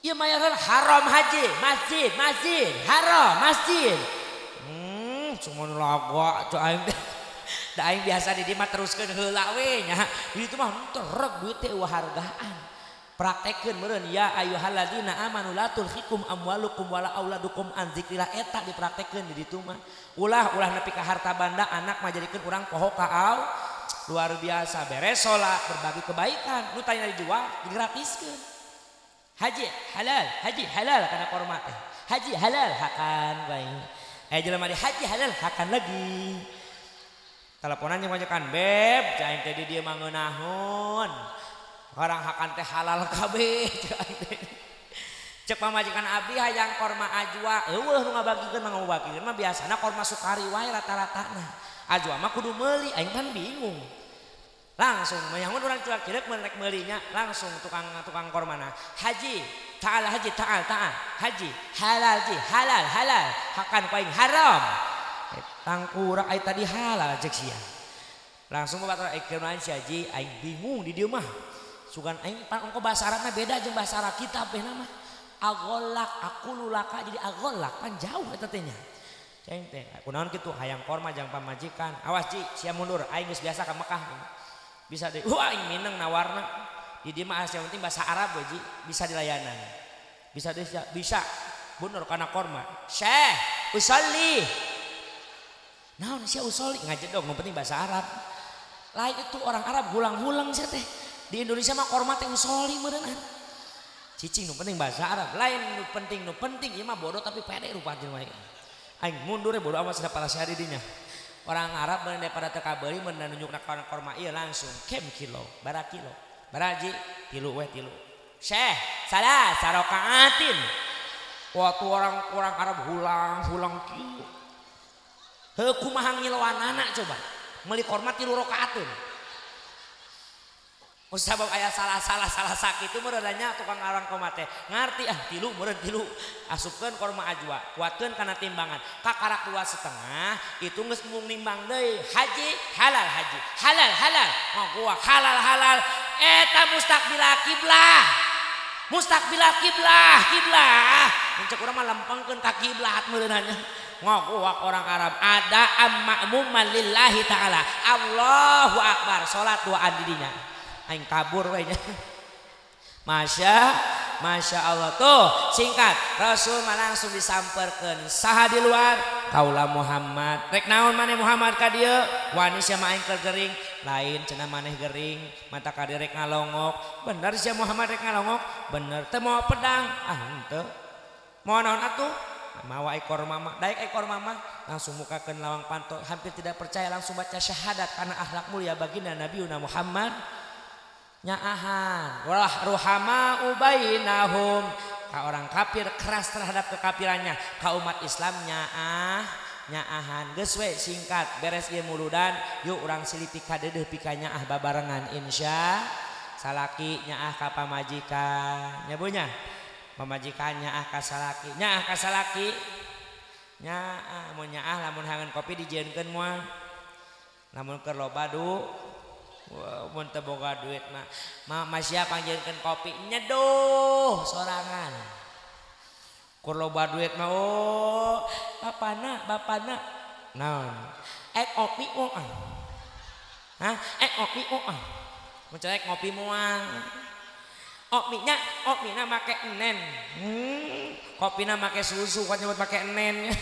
ieu mayar haram haji masjid masjid haram masjid cuma laga cek aing teh da aing biasa di dieu mah teruskeun heula we nya di ditu mah tereg duit teh eueuh hargaan praktekeun meureun ya ayyuhalladzina amanu la tulhikum amwalukum wala auladukum an dzikrillah eta dipraktekeun di ditu mah ulah ulah nepi ka harta banda anak mah jadikeun urang poho ka luar biasa beres salat berbagi kebaikan nu tadina dijual digratiskeun haji halal kana korma teh haji halal hakan bae aya jelema di haji halal hakan lagi teleponan jeung majikan beb cai teh di dieu mah ngeunaheun orang hakan teh halal kabeh cek pamajikan abdi hayang korma ajwa eueuh nu ngabagikeun mah ngabagikeun mah biasana korma sukari wae rata-ratana ajwa mah kudu meuli aing kan bingung langsung mayangun urang cuak cireuk mun rek meulinya langsung tukang kormana haji ta'al haji ta'al ta'al haji halal ji halal halal hakan ku aing haram tangkurak ai tadi halal cek sia langsung batur kunaon sia haji aing bingung di dieu mah sugan aing pan ongko bahasa Arabna beda jeung bahasa Arab kita behna mah agolak aku lulaka jadi agolak pan jauh eta teh nya ceng teh kunaon kitu hayang korma jang pamajikan awas ji sia mundur aing geus biasa ka Mekah bisa deh wah aing mineng nawarna di dieu mah yang penting bahasa Arab we ji bisa dilayanan bisa deh bisa bener kana korma syekh usolli naon sia usolli ngajedog yang penting bahasa Arab lain itu orang Arab hulang-hulang sia teh di Indonesia mah korma teh usoli meureunana cicing nu penting bahasa Arab lain nu penting ieu mah bodoh tapi pede rupa jelema aing mundur bodoh amat cenah para syahdi dinya orang Arab beun daripada teu kabeuli mun nunjukna korma ieu langsung kem kilo bara kilo baraji tilu weh tilu syekh salah sarokaatin waktu orang Arab hulang-hulang kieu heuh kumaha ngiloanana coba meuli korma 3 rakaatun sabab aya salah sakit itu meureunanya tukang orang korma teh ngarti ah tilu meureun tilu asupkeun korma ajwa kuatkeun kana timbangan kakarak 2,5 itu geus mung nimbang deui haji halal haji halal halal ngagoa halal halal eta mustaqbilah kiblah mustaqbilah kiblah kiblah mun cek urang mah lempengkeun ka kiblat meureunanya ngagoa orang Arab ada makmuman lillahi taala Allahu akbar salat duaan di dinya aing kabur we nya. Masya Allah tuh singkat Rasul mah langsung disamperkeun saha di luar kaula Muhammad rek naon maneh Muhammad ka dieu wani sia mah aing keur gering lain cenah maneh gering mata ka dieu rek ngalongok bener sia Muhammad rek ngalongok bener teu mawa pedang ah henteu mawa naon atuh mawa ekor mama daek ekor mama langsung mukakeun lawang panto hampir tidak percaya langsung baca syahadat karena akhlak mulia baginda Nabi Muhammad nyaahan walah ruhama ubainahum ka orang kafir keras terhadap kekafirannya ka umat Islam nyaahan geus we singkat beres ieu muludan yuk urang silih pikadeudeuh pika nyaah babarengan insya salaki nyaah ka pamajikan nya bu nya pamajikan nyaah ka salaki nyaah ka salaki Nyaah mun nyaah lamun hangan kopi dijieunkeun moal. Lamun keur loba du mun teu boga duit mah masya pangjieunkeun kopi nyeduh sorangan. Keur loba duit mah oh bapana naon? Kopi moal. Hah? Kopi moal. Mun cerek ngopi moal. Opina make enen. Kopina make susu, kan nyebut make enen.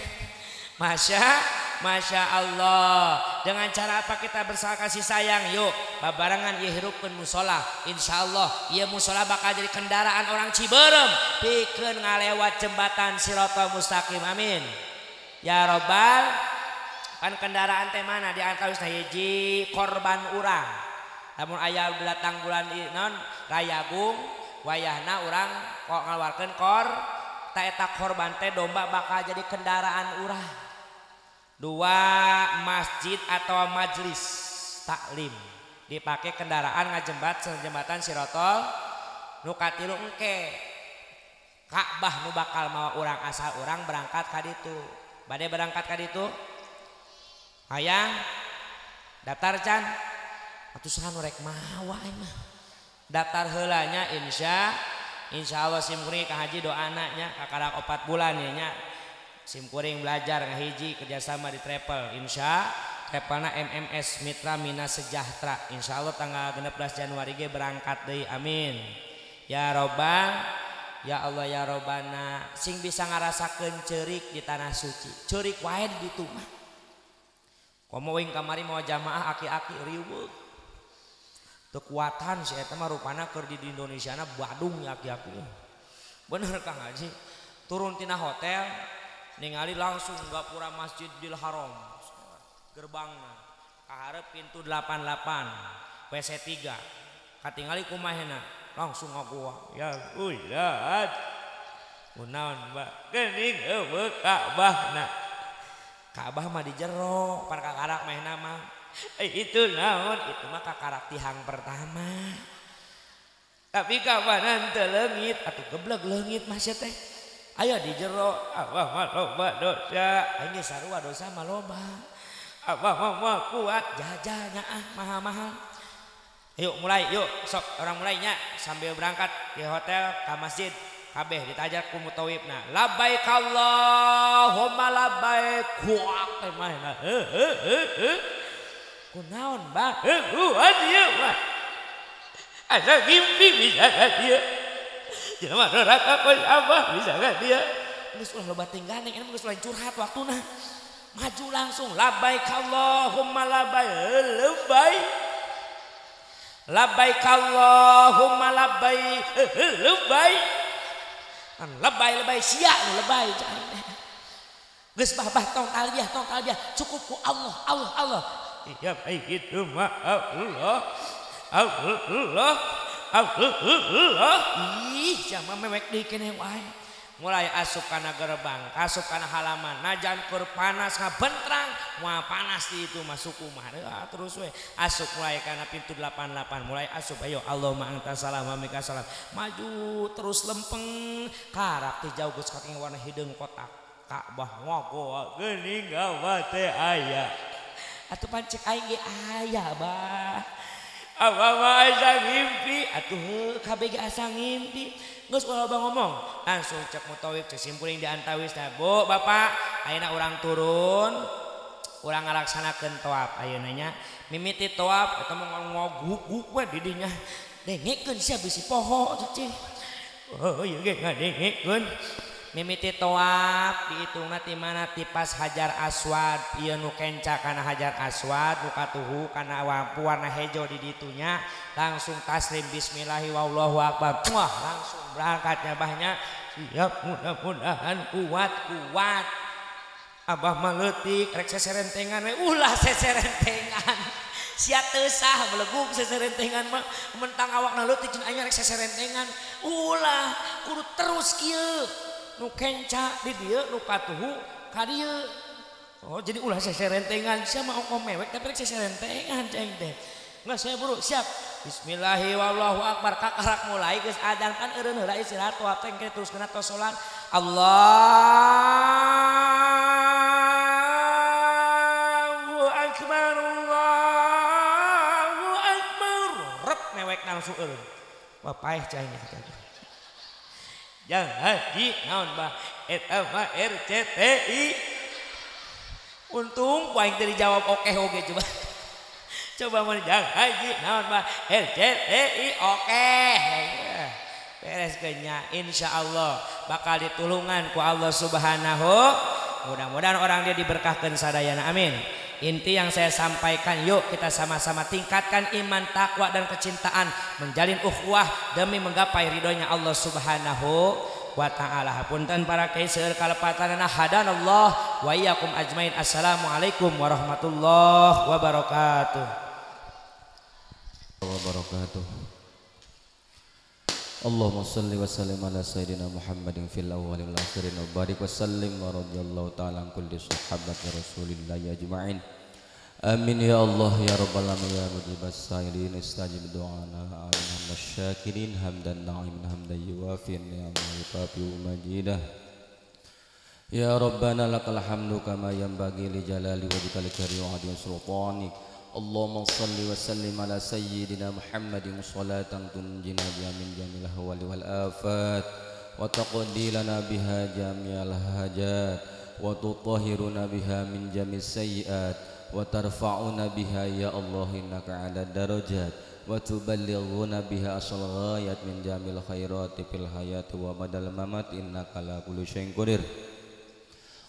Masya Allah. Dengan cara apa kita bersama kasih sayang? Yuk, babarengan ieu hirupkeun musola. Insyaallah ieu musola bakal jadi kendaraan orang Ciberem pikeun ngalewat jembatan Siratal Mustaqim. Amin. Ya robbal. Kan kendaraan teh mana di antawisna hiji korban urang. Lamun aya datang bulan non Rayagung wayahna urang kok ngaluarkeun kor ta eta korban teh domba bakal jadi kendaraan urang. Dua masjid atau majlis taklim dipakai kendaraan ngajembat jembatan Sirotol nu katilu engke Ka'bah nu bakal mawa urang asal urang berangkat ka ditu. Bade berangkat ka ditu hayang daftar can atuh saha nu rek mawa aing mah. Daftar heula nya insyaallah simkuring ka haji doana nya kakarak 4 bulan ya nya. Simkuring belajar ngahiji kerjasama di travel insya travelna MMS Mitra Mina Sejahtera insyaallah tanggal 16 Januari ge berangkat deui amin. Ya robbal ya Allah ya robbana sing bisa ngarasakeun ceurik di tanah suci. Ceurik wae di ditu mah. Komo wing kamari mawa jamaah aki-aki riweuh. Kekuatan si eta mah rupana keur di Indonesia na Badung aki-aki. Bener Kang Haji. Turun tina hotel ningali langsung gapura Masjidil Haram. Gerbangna kaharep pintu 88 WC 3. Katingali kumahena langsung ngagoa. Ya ulah. Kunaon Mbak? Geuning eueuh Ka'bahna. Ka'bah mah di jero, par kakarak mahna mah. Itu naon? Itu mah kakarak tihang pertama. Tapi kawanan teu leungit atuh geblek leungit mah sia teh. Aya di jero, abah mah loba dosa. Aing ge sarua dosa mah loba. Abah mah moal kuat jajanya ah mahal-mahal. Yuk mulai, yuk sok orang mulainya sambil berangkat di hotel ke masjid. Kabeh ditajak ku mutawifna. Labbaik Allahumma labbaik. Kuat teh mah. Heuh. Kunaon bah? Heuh ieu mah. Asa mimpi bisa ka dieu. Jelema neraka koy abah bisa ka dieu. Geus ulah loba tingganing, ini geus lain curhat waktuna. Maju langsung labbaik Allahumma labbaik. Labbaik. Labbaik Allahumma labbaik. Labbaik. Lebay lebay sia lebay. Geus bah tong talbiah cukup ku Allah Allah Allah. Iya baik itu mah Allah Allah Allah. Ih jama mewek deui keneh wae. Mulai asup kana gerbang, asup kana halaman, najan keur panas ngabentrang, moal panas di itu masuk kumah. Terus we asup mulai kana pintu 88, mulai asup ayo Allahumma anta salam wa minka salam. Maju terus lempeng karak ti jauh geus kating warna hideung kotak. Ka'bah ngogoa geuning gawa teh aya. Atuh pancek aing ge aya bah. Abah mah asa ngimpi atuh heuh kabeh ge asa ngimpi. Geus ulah loba ngomong langsung cek mutawif cek simpuling di antawis teh Bu Bapak ayeuna urang turun urang ngalaksanakeun tawaf ayeuna nya mimiti tawaf eta mah ngoguk-guk we di dinya dengekeun sia bisi poho cicing oh ieu ge ngadengekeun mimiti tawaf dihitungna ti mana ti pas Hajar Aswad ieu nu kenca kana Hajar Aswad nu katuhu kana warna hejo di ditunya langsung taslim bismillahi wallahu akbar wah langsung berangkatnya bahnya siap mudah-mudahan kuat kuat abah mah leutik rek seserentengan we ulah seserentengan sia teu sah belegug seserentengan mah mentang awakna leutik jeung aing rek seserentengan ulah kudu terus kieu nu kenca di dieu nu katuhu ka dieu. Oh jadi ulah seserentengan sia mah ongkoh mewek tapi rek seserentengan ceng teh. Geus saya buru siap. Bismillahi wallahu akbar kakarak mulai geus adzan kan eureun heula istirahat tawaf teh engke terus kana tos salat. Allahu mewek langsung eureun. Wah paeh cai nya. Jang haji naon bah eta mah RCTI. Untung ku aing teu dijawab oke oge coba. Coba mun jang haji naon bah RCTI oke. Beres kenya insyaallah bakal ditulungan ku Allah Subhanahu. Mudah-mudahan orang dia diberkahkan sadayana amin. Inti yang saya sampaikan, yuk kita sama-sama tingkatkan iman, takwa dan kecintaan, menjalin ukhuwah demi menggapai ridhonya Allah Subhanahu wa ta'ala. Punten para kiai seueur kalepatanana, hadanallah wa iyyakum ajmain. Assalamualaikum warahmatullahi wabarakatuh. Wabarakatuh. Allahumma salli wa sallim ala sayyidina Muhammadin fil awwalin wal akhirin wa barik wa sallim wa radhiyallahu ta'ala an kulli sahabati rasulillahi ajma'in. Amin ya Allah ya rabbal alamin ya mujibas sailin istajib du'ana amin hamdan syakirin hamdan na'imin hamdan yuwafi ni'amahu yukafi majidah. Ya Rabbana lakal hamdu kama yanbaghi li jalali wajhikal karim wa 'azimi sultanik. Allahumma salli wa sallim ala sayyidina Muhammadin salatan tunjina biha min jamil ahwali wal afat wa taqdi lana biha jami'al hajat wa tutahhiruna biha min jamis sayyiat wa tarfa'una biha ya Allah innaka 'ala darajat wa tuballighuna biha asal ghayat min jamil khairati fil hayati wa badal mamat innaka ala kulli syai'in qadir.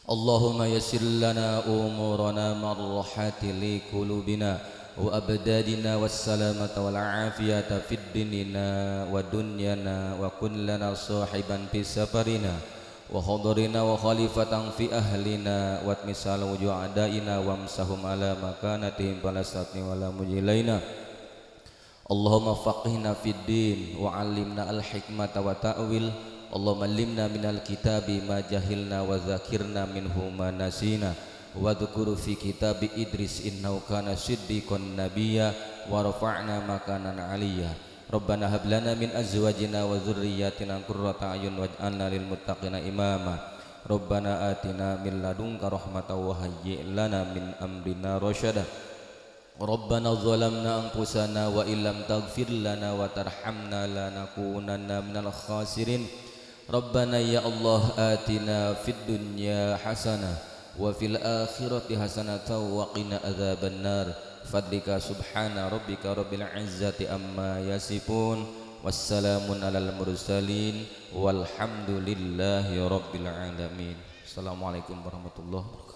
Allahumma yassir lana umurana marrahati li qulubina wa abdadina wassalamata wal afiyata fid dinina wa dunyana wa kun lana sahiban fi safarina wa hadarina wa khalifatan fi ahlina wa tmisal wujuh adaina wamsahum ala makanatihim falasatni wala mujilaina. Allahumma faqihna fid din wa 'allimna al hikmata wa ta'wil. Allahumma allimna minal kitabi ma jahilna wa dzakirna minhu ma nasina wa dzkur fi kitabi Idris innahu kana siddiqan nabiyya wa rafa'na makanan 'aliyya. Rabbana hab lana min azwajina wa dzurriyyatina qurrata a'yun waj'alna lil muttaqina imama. Rabbana atina min ladunka rahmatan wa hayyi' lana min amrina rasyada. Rabbana zalamna anfusana wa illam taghfir lana wa tarhamna lanakunanna minal khasirin. Rabbana ya Allah atina fid dunya hasanah wa fil akhirati hasanatan wa qina adzaban nar. Fadlika subhana rabbika rabbil izzati amma yasifun wassalamun alal mursalin walhamdulillahi rabbil alamin. Assalamualaikum warahmatullahi wabarakatuh.